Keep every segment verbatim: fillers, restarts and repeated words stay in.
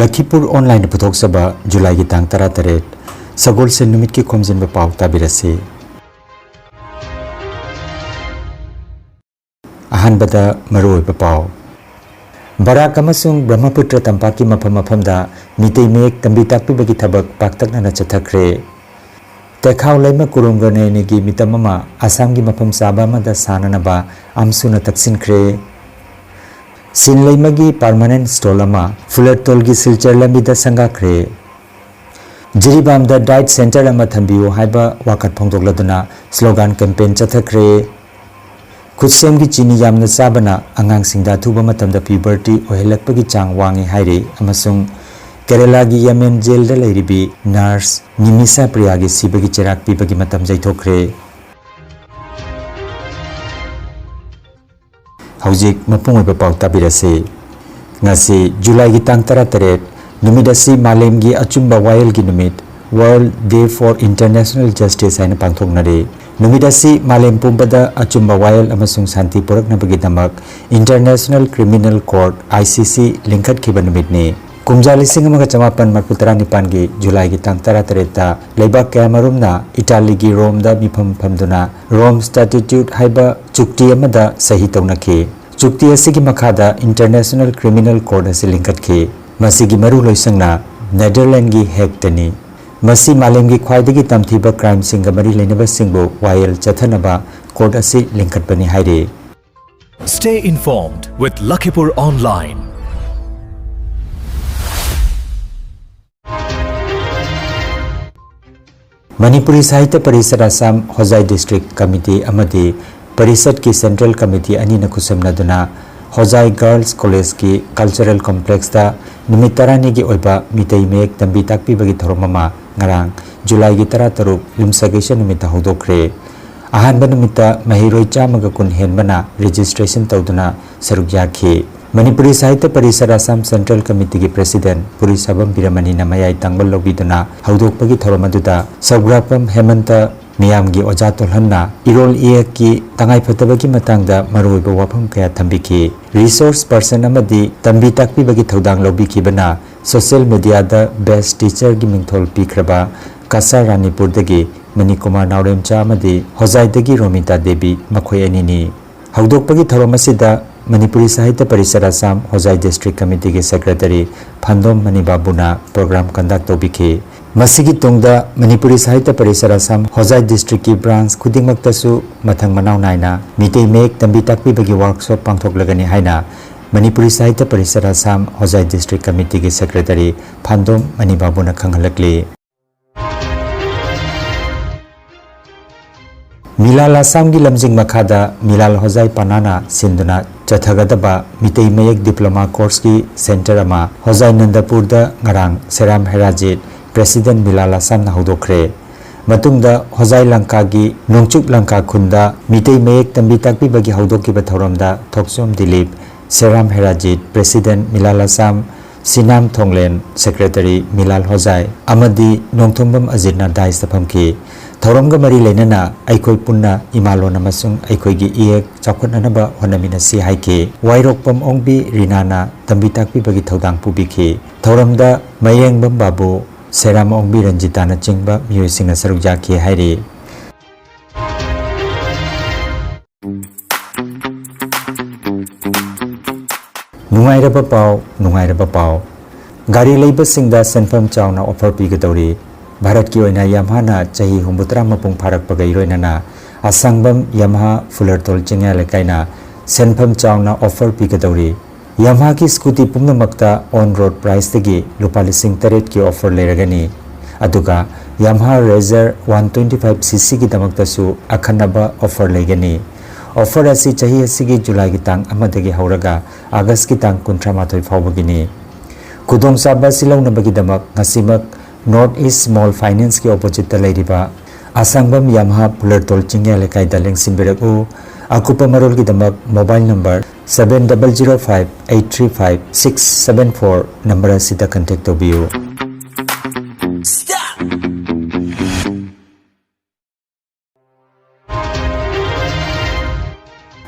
ꯂꯈꯤꯄꯨꯔ ꯑꯣꯟꯂꯥꯏꯟꯅ ꯄꯨꯊꯣꯛꯆꯕ ꯖꯨꯂꯥꯏꯒꯤ ꯇꯥꯡ ꯇꯔꯥꯇꯔꯦꯠ, ꯁꯒꯣꯜꯁꯦꯟ ꯅꯨꯃꯤꯠꯀꯤ ꯈꯣꯝꯖꯤꯟꯕ ꯄꯥꯎ ꯇꯥꯕꯤꯔꯁꯤ꯫ ꯑꯍꯥꯟꯕꯗ ꯃꯔꯨꯑꯣꯏꯕ ꯄꯥꯎ꯫ ꯕꯔꯥꯛ ꯑꯃꯁꯨꯡ ꯕ꯭ꯔꯍ꯭ꯃꯄꯨꯇ꯭ꯔ ꯇꯝꯄꯥꯛꯀꯤ ꯃꯐꯝ ꯃꯐꯝꯗ ꯃꯤꯇꯩ ꯃꯌꯦꯛ ꯇꯝꯕꯤ ꯇꯥꯛꯄꯤꯕꯒꯤ ꯊꯕꯛ ꯄꯥꯛꯇꯛꯅꯅ ꯆꯠꯊꯈ꯭ꯔꯦ꯫ ꯇꯦꯈꯥꯎ ꯂꯩꯃ ꯀꯨꯔꯨꯝꯒ ꯅꯦꯅꯤꯒꯤ ꯃꯤꯇꯝ ꯑꯃ ꯑꯁꯥꯝꯒꯤ ꯃꯐꯝ ꯆꯥꯕ ꯑꯃꯗ ꯁꯥꯟꯅꯅꯕ ꯑꯝꯁꯨꯅ ꯇꯛꯁꯤꯟꯈ꯭ꯔꯦ꯫ ꯁꯤꯟ ꯂꯩꯃꯒꯤ ꯄꯥꯔꯃꯥꯅꯦꯟꯠ ꯁ꯭ꯇꯣꯜ ꯑꯃ ꯐꯨꯂꯔꯇꯣꯜꯒꯤ ꯁꯤꯜꯆꯔ ꯂꯝꯕꯤꯗ ꯁꯪꯒꯥꯈ꯭ꯔꯦ꯫ ꯖꯤꯔꯤꯕꯥꯝꯗ ꯗꯥꯏꯠ ꯁꯦꯟꯇꯔ ꯑꯃ ꯊꯝꯕꯤꯌꯨ ꯍꯥꯏꯕ ꯋꯥꯀꯠ ꯐꯣꯡꯗꯣꯛꯂꯗꯨꯅ ꯁ꯭ꯂꯣꯒꯥꯟ ꯀꯦꯝꯄꯦꯟ ꯆꯠꯊꯈ꯭ꯔꯦ꯫ ꯈꯨꯠꯁꯦꯝꯒꯤ ꯆꯤꯅꯤ ꯌꯥꯝꯅ ꯆꯥꯕꯅ ꯑꯉꯥꯡꯁꯤꯡꯗ ꯑꯊꯨꯕ ꯃꯇꯝꯗ ꯄ꯭ꯌꯨꯕꯔꯇꯤ ꯑꯣꯏꯍꯜꯂꯛꯄꯒꯤ ꯆꯥꯡ ꯋꯥꯡꯉꯤ ꯍꯥꯏꯔꯤ ꯑꯃꯁꯨꯡ ꯀꯦꯔꯂꯥꯒꯤ ꯌꯥꯃꯦꯟ ꯖꯦꯜꯗ ꯂꯩꯔꯤꯕꯤ ꯅꯔꯁ ꯅꯤꯃꯤꯁꯥ ꯄ꯭ꯔꯤꯌꯥꯒꯤ ꯁꯤꯕꯒꯤ ꯆꯩꯔꯥꯛ ꯄꯤꯕꯒꯤ ꯃꯇꯝ ꯌꯩꯊꯣꯛꯈ꯭ꯔꯦ꯫ ꯍꯧꯖꯤꯛ ꯃꯄꯨꯡ ꯑꯣꯏꯕ ꯄꯥꯎ ꯇꯥꯕꯤꯔꯁꯤ꯫ ꯉꯁꯤ ꯖꯨꯂꯥꯏꯒꯤ ꯇꯥꯡ ꯇꯔꯥꯇꯔꯦꯠ, ꯅꯨꯃꯤꯠ ꯑꯁꯤ ꯃꯥꯂꯦꯝꯒꯤ ꯑꯆꯨꯝꯕ ꯋꯥꯌꯦꯜꯒꯤ ꯅꯨꯃꯤꯠ, World Day for International Justice ꯍꯥꯏꯅ ꯄꯥꯡꯊꯣꯛꯅꯔꯤ꯫ ꯅꯨꯃꯤꯠ ꯑꯁꯤ ꯃꯥꯂꯦꯝ ꯄꯨꯝꯕꯗ ꯑꯆꯨꯝꯕ ꯋꯥꯌꯦꯜ ꯑꯃꯁꯨꯡ ꯁꯥꯟꯇꯤ ꯄꯨꯔꯛꯅꯕꯒꯤꯗꯃꯛ International Criminal Court, I C C, ꯂꯤꯡꯈꯠꯈꯤꯕ ꯅꯨꯃꯤꯠꯅꯤ꯫ ꯀꯨꯝꯖꯥ ꯂꯤꯁꯤꯡ ꯑꯃꯒ ꯆꯃꯥꯄꯟ ꯃꯔꯤꯐꯨ ꯇꯔꯥꯅꯤꯄꯥꯟꯒꯤ ꯖꯨꯂꯥꯏꯒꯤ ꯇꯥꯡ ꯇꯔꯥꯇꯔꯦꯠꯇ ꯂꯩꯕꯥꯛ ꯀꯌꯥꯃꯔꯨꯝꯅ ꯏꯇꯥꯂꯤꯒꯤ ꯔꯣꯝꯗ ꯃꯤꯐꯝ ꯐꯝꯗꯨꯅ ꯔꯣꯝ ꯁ꯭ꯇꯦꯇ꯭ꯌꯨꯠ ꯍꯥꯏꯕ ꯆꯨꯛꯇꯤ ꯑꯃꯗ ꯁꯍꯤ ꯇꯧꯅꯈꯤ꯫ ꯆꯨꯛꯇꯤ ꯑꯁꯤꯒꯤ ꯃꯈꯥꯗ International Criminal Court ꯑꯁꯤ ꯂꯤꯡꯈꯠꯈꯤ꯫ ꯃꯁꯤꯒꯤ ꯃꯔꯨ ꯂꯣꯏꯁꯪꯅ ꯅꯦꯗꯔꯂꯦꯟꯗꯒꯤ ꯍꯦꯒꯇꯅꯤ꯫ ꯃꯁꯤ ꯃꯥꯂꯦꯝꯒꯤ ꯈ꯭ꯋꯥꯏꯗꯒꯤ ꯇꯝꯊꯤꯕ ꯀ꯭ꯔꯥꯏꯝꯁꯤꯡꯒ ꯃꯔꯤ ꯂꯩꯅꯕꯁꯤꯡꯕꯨ ꯋꯥꯌꯦꯜ ꯆꯠꯊꯅꯕ ꯀꯣꯔꯠ ꯑꯁꯤ ꯂꯤꯡꯈꯠꯄꯅꯤ ꯍꯥꯏꯔꯤ꯫ Stay informed with Lakhipur Online. Manipuri Sahitya Parishad Assam Hojai district committee ꯑꯃꯗꯤ ꯄꯔꯤꯁꯠꯀꯤ ꯁꯦꯟꯇ꯭ꯔꯦꯜ ꯀꯃꯤꯇꯤ ꯑꯅꯤꯅ ꯈꯨꯠꯁꯝꯅꯗꯨꯅ ꯍꯣꯖꯥꯏ ꯒꯔꯜꯁ ꯀꯣꯂꯦꯖꯀꯤ ꯀꯜꯆꯔꯦꯜ ꯀꯣꯝꯄ꯭ꯂꯦꯛꯁꯇ ꯅꯨꯃꯤꯠ ꯇꯔꯥꯅꯤꯒꯤ ꯑꯣꯏꯕ ꯃꯤꯇꯩ ꯃꯌꯦꯛ ꯇꯝꯕꯤ ꯇꯥꯛꯄꯤꯕꯒꯤ ꯊꯧꯔꯝ ꯑꯃ ꯉꯔꯥꯡ ꯖꯨꯂꯥꯏꯒꯤ ꯇꯔꯥꯇꯔꯨꯛ ꯌꯨꯝꯁꯀꯩꯁ ꯅꯨꯃꯤꯠꯇ ꯍꯧꯗꯣꯛꯈ꯭ꯔꯦ꯫ ꯑꯍꯥꯟꯕ ꯅꯨꯃꯤꯠꯇ ꯃꯍꯩꯔꯣꯏ ꯆꯥꯝꯃꯒ ꯀꯨꯟ ꯍꯦꯟꯕꯅ ꯔꯦꯖꯤꯁꯇ꯭ꯔꯦꯁꯟ ꯇꯧꯗꯨꯅ ꯁꯔꯨꯛ ꯌꯥꯈꯤ꯫ ꯃꯅꯤꯄꯨꯔꯤ ꯁꯥꯍꯤꯇ꯭ꯌ ꯄꯔꯤꯁꯠ ꯑꯁꯥꯝ ꯁꯦꯟꯇ꯭ꯔꯦꯜ ꯀꯃꯤꯇꯤꯒꯤ ꯄ꯭ꯔꯦꯁꯤꯗꯦꯟꯠ ꯄꯨꯔꯤꯁꯥꯕꯝ ꯕꯤꯔꯃꯅꯤꯅ ꯃꯌꯥꯏ ꯇꯥꯡꯕ ꯂꯧꯕꯤꯗꯨꯅ ꯍꯧꯗꯣꯛꯄꯒꯤ ꯊꯧꯔꯝ ꯑꯗꯨꯗ ꯁꯧꯒ꯭ꯔꯥꯛꯄꯝ ꯍꯦꯃꯟꯇ ꯃꯤꯌꯥꯝꯒꯤ ꯑꯣꯖꯥ ꯇꯣꯜꯍꯟꯅ ꯏꯔꯣꯜ ꯏꯌꯦꯛꯀꯤ ꯇꯉꯥꯏꯐꯗꯕꯒꯤ ꯃꯇꯥꯡꯗ ꯃꯔꯨꯑꯣꯏꯕ ꯋꯥꯐꯝ ꯀꯌꯥ ꯊꯝꯕꯤꯈꯤ꯫ ꯔꯤꯁꯣꯔꯁ ꯄꯔꯁꯟ ꯑꯃꯗꯤ ꯇꯝꯕꯤ ꯇꯥꯛꯄꯤꯕꯒꯤ ꯊꯧꯗꯥꯡ ꯂꯧꯕꯤꯈꯤꯕꯅ ꯁꯣꯁꯤꯌꯦꯜ ꯃꯤꯗꯤꯌꯥꯗ ꯕꯦꯁ꯭ꯠ ꯇꯤꯆꯔꯒꯤ ꯃꯤꯡꯊꯣꯜ ꯄꯤꯈ꯭ꯔꯕ ꯀꯁꯥꯔ ꯔꯥꯅꯤꯄꯨꯔꯗꯒꯤ ꯃꯅꯤꯀꯨꯃꯥꯔ ꯅꯥꯎꯔꯦꯝꯆꯥ ꯑꯃꯗꯤ ꯍꯣꯖꯥꯏꯗꯒꯤ ꯔꯣꯃꯤꯇꯥ ꯗꯦꯕꯤ, ꯃꯈꯣꯏ ꯑꯅꯤꯅꯤ꯫ ꯍꯧꯗꯣꯛꯄꯒꯤ ꯊꯧꯔꯝ ꯑꯁꯤꯗ ꯃꯅꯤꯄꯨꯔꯤ ꯁꯥꯍꯤꯇ꯭ꯌ ꯄꯔꯤꯁꯠ ꯑꯁꯥꯝ ꯍꯣꯖꯥꯏ ꯗꯤꯁꯇ꯭ꯔꯤꯛ ꯀꯃꯤꯇꯤꯒꯤ ꯁꯦꯀ꯭ꯔꯦꯇꯔꯤ ꯐꯥꯟꯗꯣꯝ ꯃꯅꯤꯕꯥꯕꯨꯅ ꯄ꯭ꯔꯣꯒ꯭ꯔꯥꯝ ꯀꯟꯗꯛ ꯇꯧꯕꯤꯈꯤ꯫ ꯃꯁꯤꯒꯤ ꯇꯨꯡꯗ ꯃꯅꯤꯄꯨꯔꯤ ꯁꯥꯍꯤꯇ꯭ꯌ ꯄꯔꯤꯁꯠ ꯑꯁꯥꯝ ꯍꯣꯖꯥꯏ ꯗꯤꯁꯇ꯭ꯔꯤꯛꯀꯤ ꯕ꯭ꯔꯥꯟꯆ ꯈꯨꯗꯤꯡꯃꯛꯇꯁꯨ ꯃꯊꯪ ꯃꯅꯥꯎ ꯅꯥꯏꯅ ꯃꯤꯇꯩ ꯃꯌꯦꯛ ꯇꯝꯕꯤ ꯇꯥꯛꯄꯤꯕꯒꯤ ꯋꯥꯔꯛꯁꯣꯞ ꯄꯥꯡꯊꯣꯛꯂꯒꯅꯤ ꯍꯥꯏꯅ ꯃꯅꯤꯄꯨꯔꯤ ꯁꯥꯍꯤꯇ꯭ꯌ ꯄꯔꯤꯁꯠ ꯑꯁꯥꯝ ꯍꯣꯖꯥꯏ ꯗꯤꯁꯇ꯭ꯔꯤꯛ ꯀꯃꯤꯇꯤꯒꯤ ꯁꯦꯀ꯭ꯔꯦꯇꯔꯤ ꯐꯥꯟꯗꯣꯝ ꯃꯅꯤꯕꯥꯕꯨꯅ ꯈꯪꯍꯜꯂꯛꯂꯤ꯫ ꯃꯤꯂꯥꯜ ꯑꯁꯥꯝꯒꯤ ꯂꯝꯖꯤꯡ ꯃꯈꯥꯗ ꯃꯤꯂꯥꯜ ꯍꯣꯖꯥꯏ ꯄꯅꯥꯅ ꯁꯤꯟꯗꯨꯅ ꯆꯠꯊꯒꯗꯕ ꯃꯤꯇꯩ ꯃꯌꯦꯛ ꯗꯤꯄ꯭ꯂꯣꯃꯥ ꯀꯣꯔꯁꯀꯤ ꯁꯦꯟꯇꯔ ꯑꯃ ꯍꯣꯖꯥꯏ ꯅꯟꯗꯄꯨꯔꯗ ꯉꯔꯥꯡ ꯁꯦꯔꯥꯝ ꯍꯦꯔꯥꯖꯤꯠ, ꯄ꯭ꯔꯦꯁꯤꯗꯦꯟꯠ ꯃꯤꯂꯥꯜ ꯑꯁꯥꯝꯅ ꯍꯧꯗꯣꯛꯈ꯭ꯔꯦ꯫ ꯃꯇꯨꯡꯗ ꯍꯣꯖꯥꯏ ꯂꯪꯀꯥꯒꯤ ꯅꯣꯡꯆꯨꯞ ꯂꯪꯀꯥ ꯈꯨꯟꯗ ꯃꯤꯇꯩ ꯃꯌꯦꯛ ꯇꯝꯕꯤ ꯇꯥꯛꯄꯤꯕꯒꯤ ꯍꯧꯗꯣꯛꯈꯤꯕ ꯊꯧꯔꯝꯗ ꯊꯣꯛꯆꯣꯝ ꯗꯤꯂꯤꯞ, ꯁꯦꯔꯥꯝ ꯍꯦꯔꯥꯖꯤꯠ, ꯄ꯭ꯔꯦꯁꯤꯗꯦꯟꯠ ꯃꯤꯂꯥꯜ ꯑꯁꯥꯝ, ꯁꯤꯅꯥꯝ ꯊꯣꯡꯂꯦꯟ, ꯁꯦꯀ꯭ꯔꯦꯇꯔꯤ ꯃꯤꯂꯥꯜ ꯍꯣꯖꯥꯏ ꯑꯃꯗꯤ ꯅꯣꯡꯊꯣꯝꯕꯝ ꯑꯖꯤꯠꯅ ꯗꯥꯏꯁꯇ ꯐꯝꯈꯤ꯫ ꯊꯧꯔꯝꯒ ꯃꯔꯤ ꯂꯩꯅꯅ ꯑꯩꯈꯣꯏ ꯄꯨꯟꯅ ꯏꯃꯥꯂꯣꯟ ꯑꯃꯁꯨꯡ ꯑꯩꯈꯣꯏꯒꯤ ꯏꯌꯦꯛ ꯆꯥꯎꯈꯠꯅꯅꯕ ꯍꯣꯠꯅꯃꯤꯟꯅꯁꯤ ꯍꯥꯏꯈꯤ꯫ ꯋꯥꯏꯔꯣꯛꯄꯝ ꯑꯣꯡꯕꯤ ꯔꯤꯅꯥꯅ ꯇꯝꯕꯤ ꯇꯥꯛꯄꯤꯕꯒꯤ ꯊꯧꯗꯥꯡ ꯄꯨꯕꯤꯈꯤ꯫ ꯊꯧꯔꯝꯗ ꯃꯌꯦꯡꯕꯝ ꯕꯥꯕꯨ, ꯁꯦꯔꯥꯝ ꯑꯣꯡꯕꯤ ꯔꯟꯖꯤꯇꯥꯅꯆꯤꯡꯕ ꯃꯤꯑꯣꯏꯁꯤꯡꯅ ꯁꯔꯨꯛ ꯌꯥꯈꯤ ꯍꯥꯏꯔꯤ꯫ ꯅꯨꯡꯉꯥꯏꯔꯕ ꯄꯥꯎ, ꯅꯨꯡꯉꯥꯏꯔꯕ ꯄꯥꯎ꯫ ꯒꯥꯔꯤ ꯂꯩꯕꯁꯤꯡꯗ ꯁꯦꯟꯐꯝ ꯆꯥꯎꯅ ꯑꯣꯐꯔ ꯄꯤꯒꯗꯧꯔꯤ꯫ ꯚꯥꯔꯠꯀꯤ ꯑꯣꯏꯅ ꯌꯥꯝꯍꯥꯅ ꯆꯍꯤ ꯍꯨꯝꯐꯨꯇꯔꯥ ꯃꯄꯨꯡ ꯐꯥꯔꯛꯄꯒ ꯏꯔꯣꯏꯅꯅ ꯑꯁꯥꯡꯕꯝ ꯌꯥꯝꯍꯥ ꯐꯨꯂꯔꯇꯣꯜ ꯆꯤꯡꯌꯥ ꯂꯩꯀꯥꯏꯅ ꯁꯦꯟꯐꯝ ꯆꯥꯎꯅ ꯑꯣꯐꯔ ꯄꯤꯒꯗꯧꯔꯤ꯫ ꯌꯥꯝꯍꯥꯒꯤ ꯁ꯭ꯀꯨꯇꯤ ꯄꯨꯝꯅꯃꯛꯇ ꯑꯣꯟ ꯔꯣꯗ ꯄ꯭ꯔꯥꯏꯁꯇꯒꯤ ꯂꯨꯄꯥ ꯂꯤꯁꯤꯡ ꯇꯔꯦꯠꯀꯤ ꯑꯣꯐꯔ ꯂꯩꯔꯒꯅꯤ꯫ ꯑꯗꯨꯒ ꯌꯥꯝꯍꯥ ꯔꯦꯖꯔ ꯋꯥꯟ ꯇ꯭ꯋꯦꯟꯇꯤ ꯐꯥꯏꯚ ꯁꯤ ꯁꯤꯒꯤꯗꯃꯛꯇꯁꯨ ꯑꯈꯟꯅꯕ ꯑꯣꯐꯔ ꯂꯩꯒꯅꯤ꯫ ꯑꯣꯐꯔ ꯑꯁꯤ ꯆꯍꯤ ꯑꯁꯤꯒꯤ ꯖꯨꯂꯥꯏꯒꯤ ꯇꯥꯡ ꯑꯃꯗꯒꯤ ꯍꯧꯔꯒ ꯑꯥꯒꯁꯀꯤ ꯇꯥꯡ ꯀꯨꯟꯊ꯭ꯔꯥ ꯃꯥꯊꯣꯏ ꯐꯥꯎꯕꯒꯤꯅꯤ꯫ ꯈꯨꯗꯣꯡꯆꯥꯕ ꯑꯁꯤ ꯂꯧꯅꯕꯒꯤꯗꯃꯛ ꯉꯁꯤꯃꯛ ꯅꯣꯔꯠ ꯏꯁ ꯁ꯭ꯃꯣꯜ ꯐꯥꯏꯅꯥꯟꯁꯀꯤ ꯑꯣꯄꯣꯖꯤꯠꯇ ꯂꯩꯔꯤꯕ ꯑꯁꯥꯡꯕꯝ ꯌꯥꯝꯍꯥ ꯐꯨꯂꯔꯇꯣꯜ ꯆꯤꯡꯌꯥ ꯂꯩꯀꯥꯏꯗ ꯂꯦꯡꯁꯤꯟꯕꯤꯔꯛꯎ꯫ ꯑꯀꯨꯞꯄ ꯃꯔꯣꯜꯒꯤꯗꯃꯛ mobile number seven double zero five eight three five six seven four number ꯑꯁꯤꯗ ꯀꯟꯇꯦꯛ ꯇꯧꯕꯤꯌꯨ꯫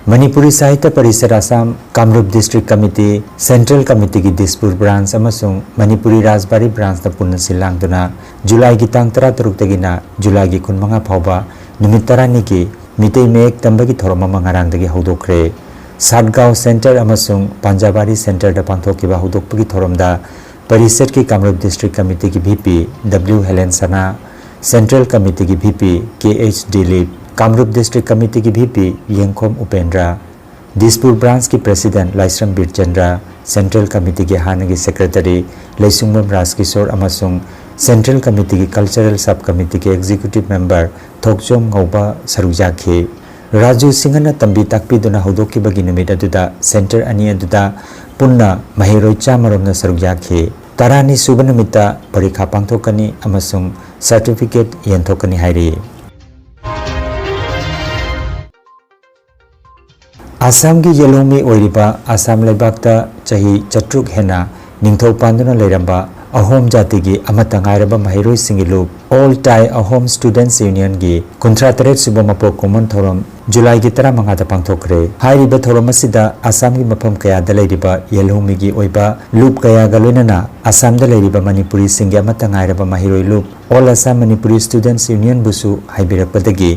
Manipuri Sahitya Parishad Assam, Kamrup district committee, central ꯀꯃꯤꯇꯤꯒꯤ ꯗꯤꯁꯄꯨꯔ ꯕ꯭ꯔꯥꯟꯆ ꯑꯃꯁꯨꯡ ꯃꯅꯤꯄꯨꯔꯤ ꯔꯥꯖꯕꯥꯔꯤ ꯕ꯭ꯔꯥꯟꯆꯅ ꯄꯨꯟꯅ ꯁꯤꯜ ꯂꯥꯡꯗꯨꯅ ꯖꯨꯂꯥꯏꯒꯤ ꯇꯥꯡ ꯇꯔꯥꯇꯔꯨꯛꯇꯒꯤꯅ ꯖꯨꯂꯥꯏꯒꯤ ꯀꯨꯟꯃꯉꯥ ꯐꯥꯎꯕ ꯅꯨꯃꯤꯠ ꯇꯔꯥꯅꯤꯒꯤ ꯃꯤꯇꯩ ꯃꯌꯦꯛ ꯇꯝꯕꯒꯤ ꯊꯧꯔꯝ ꯑꯃ ꯉꯔꯥꯡꯗꯒꯤ ꯍꯧꯗꯣꯛꯈ꯭ꯔꯦ꯫ ꯁꯥꯠꯒꯥꯎ ꯁꯦꯟꯇꯔ ꯑꯃꯁꯨꯡ ꯄꯥꯟꯖꯥꯕꯥꯔꯤ ꯁꯦꯟꯇꯔꯗ ꯄꯥꯡꯊꯣꯛꯈꯤꯕ ꯍꯧꯗꯣꯛꯄꯒꯤ ꯊꯧꯔꯝꯗ ꯄꯔꯤꯁꯠꯀꯤ ꯀꯥꯃꯔꯨꯞ ꯗꯤꯁꯇ꯭ꯔꯤꯛ ꯀꯃꯤꯇꯤꯒꯤ V P W Helen Sana, central ꯀꯃꯤꯇꯤꯒꯤ V P K H Dilip, Kamrup district ꯀꯃꯤꯇꯤꯒꯤ V P Yengkhom Upendra, Dispur ꯕ꯭ꯔꯥꯟꯆꯀꯤ president ꯂꯥꯏꯁ꯭ꯔꯝ ꯕꯤꯔꯆꯟꯗ꯭ꯔ, ꯁꯦꯟꯇ꯭ꯔꯦꯜ ꯀꯃꯤꯇꯤꯒꯤ ꯍꯥꯟꯅꯒꯤ ꯁꯦꯀ꯭ꯔꯦꯇꯔꯤ ꯂꯩꯁꯨꯡꯕꯝ ꯔꯥꯖꯀꯤꯁꯣꯔ ꯑꯃꯁꯨꯡ ꯁꯦꯟꯇ꯭ꯔꯦꯜ ꯀꯃꯤꯇꯤꯒꯤ ꯀꯜꯆꯔꯦꯜ ꯁꯕ ꯀꯃꯤꯇꯤꯒꯤ ꯑꯦꯛꯖꯤꯀ꯭ꯌꯨꯇꯤꯚ ꯃꯦꯝꯕꯔ ꯊꯣꯛꯆꯣꯝ ꯉꯧꯕ ꯁꯔꯨꯛ ꯌꯥꯈꯤ꯫ ꯔꯥꯖꯨ ꯁꯤꯡꯍꯅ ꯇꯝꯕꯤ ꯇꯥꯛꯄꯤꯗꯨꯅ ꯍꯧꯗꯣꯛꯈꯤꯕꯒꯤ ꯅꯨꯃꯤꯠ ꯑꯗꯨꯗ ꯁꯦꯟꯇꯔ ꯑꯅꯤ ꯑꯗꯨꯗ ꯄꯨꯟꯅ ꯃꯍꯩꯔꯣꯏ ꯆꯥꯝꯃꯔꯣꯝꯅ ꯁꯔꯨꯛ ꯌꯥꯈꯤ꯫ ꯇꯔꯥꯅꯤ ꯁꯨꯕ ꯅꯨꯃꯤꯠꯇ ꯄꯔꯤꯈꯥ ꯄꯥꯡꯊꯣꯛꯀꯅꯤ ꯑꯃꯁꯨꯡ ꯁꯔꯇꯤꯐꯤꯀꯦꯠ ꯌꯦꯟꯊꯣꯛꯀꯅꯤ ꯍꯥꯏꯔꯤ꯫ ꯑꯁꯥꯝꯒꯤ ꯌꯦꯜꯍꯧꯃꯤ ꯑꯣꯏꯔꯤꯕ ꯑꯁꯥꯝ ꯂꯩꯕꯥꯛꯇ ꯆꯍꯤ ꯆꯥꯇ꯭ꯔꯨꯛ ꯍꯦꯟꯅ ꯅꯤꯡꯊꯧ ꯄꯥꯟꯗꯨꯅ ꯂꯩꯔꯝꯕ ꯑꯍꯣꯝ ꯖꯥꯇꯤꯒꯤ ꯑꯃꯠꯇ ꯉꯥꯏꯔꯕ ꯃꯍꯩꯔꯣꯏꯁꯤꯡꯒꯤ ꯂꯨꯞ ꯑꯣꯜ ꯇꯥꯏ ꯑꯍꯣꯝ ꯁ꯭ꯇꯨꯗꯦꯟꯠꯁ ꯌꯨꯅꯤꯌꯟꯒꯤ ꯀꯨꯟꯊ꯭ꯔꯥ ꯇꯔꯦꯠ ꯁꯨꯕ ꯃꯄꯣꯛ ꯀꯨꯝꯑꯣꯟ ꯊꯧꯔꯝ ꯖꯨꯂꯥꯏꯒꯤ ꯇꯔꯥꯃꯉꯥꯗ ꯄꯥꯡꯊꯣꯛꯈ꯭ꯔꯦ꯫ ꯍꯥꯏꯔꯤꯕ ꯊꯧꯔꯝ ꯑꯁꯤꯗ ꯑꯁꯥꯝꯒꯤ ꯃꯐꯝ ꯀꯌꯥꯗ ꯂꯩꯔꯤꯕ ꯌꯦꯜꯍꯧꯃꯤꯒꯤ ꯑꯣꯏꯕ ꯂꯨꯞ ꯀꯌꯥꯒ ꯂꯣꯏꯅꯅ ꯑꯁꯥꯝꯗ ꯂꯩꯔꯤꯕ ꯃꯅꯤꯄꯨꯔꯤꯁꯤꯡꯒꯤ ꯑꯃꯠꯇ ꯉꯥꯏꯔꯕ ꯃꯍꯩꯔꯣꯏ ꯂꯨꯞ ꯑꯣꯜ ꯑꯁꯥꯝ ꯃꯅꯤꯄꯨꯔꯤ ꯁ꯭ꯇꯨꯗꯦꯟꯠꯁ ꯌꯨꯅꯤꯌꯟꯕꯨꯁꯨ ꯍꯥꯏꯕꯤꯔꯛꯄꯗꯒꯤ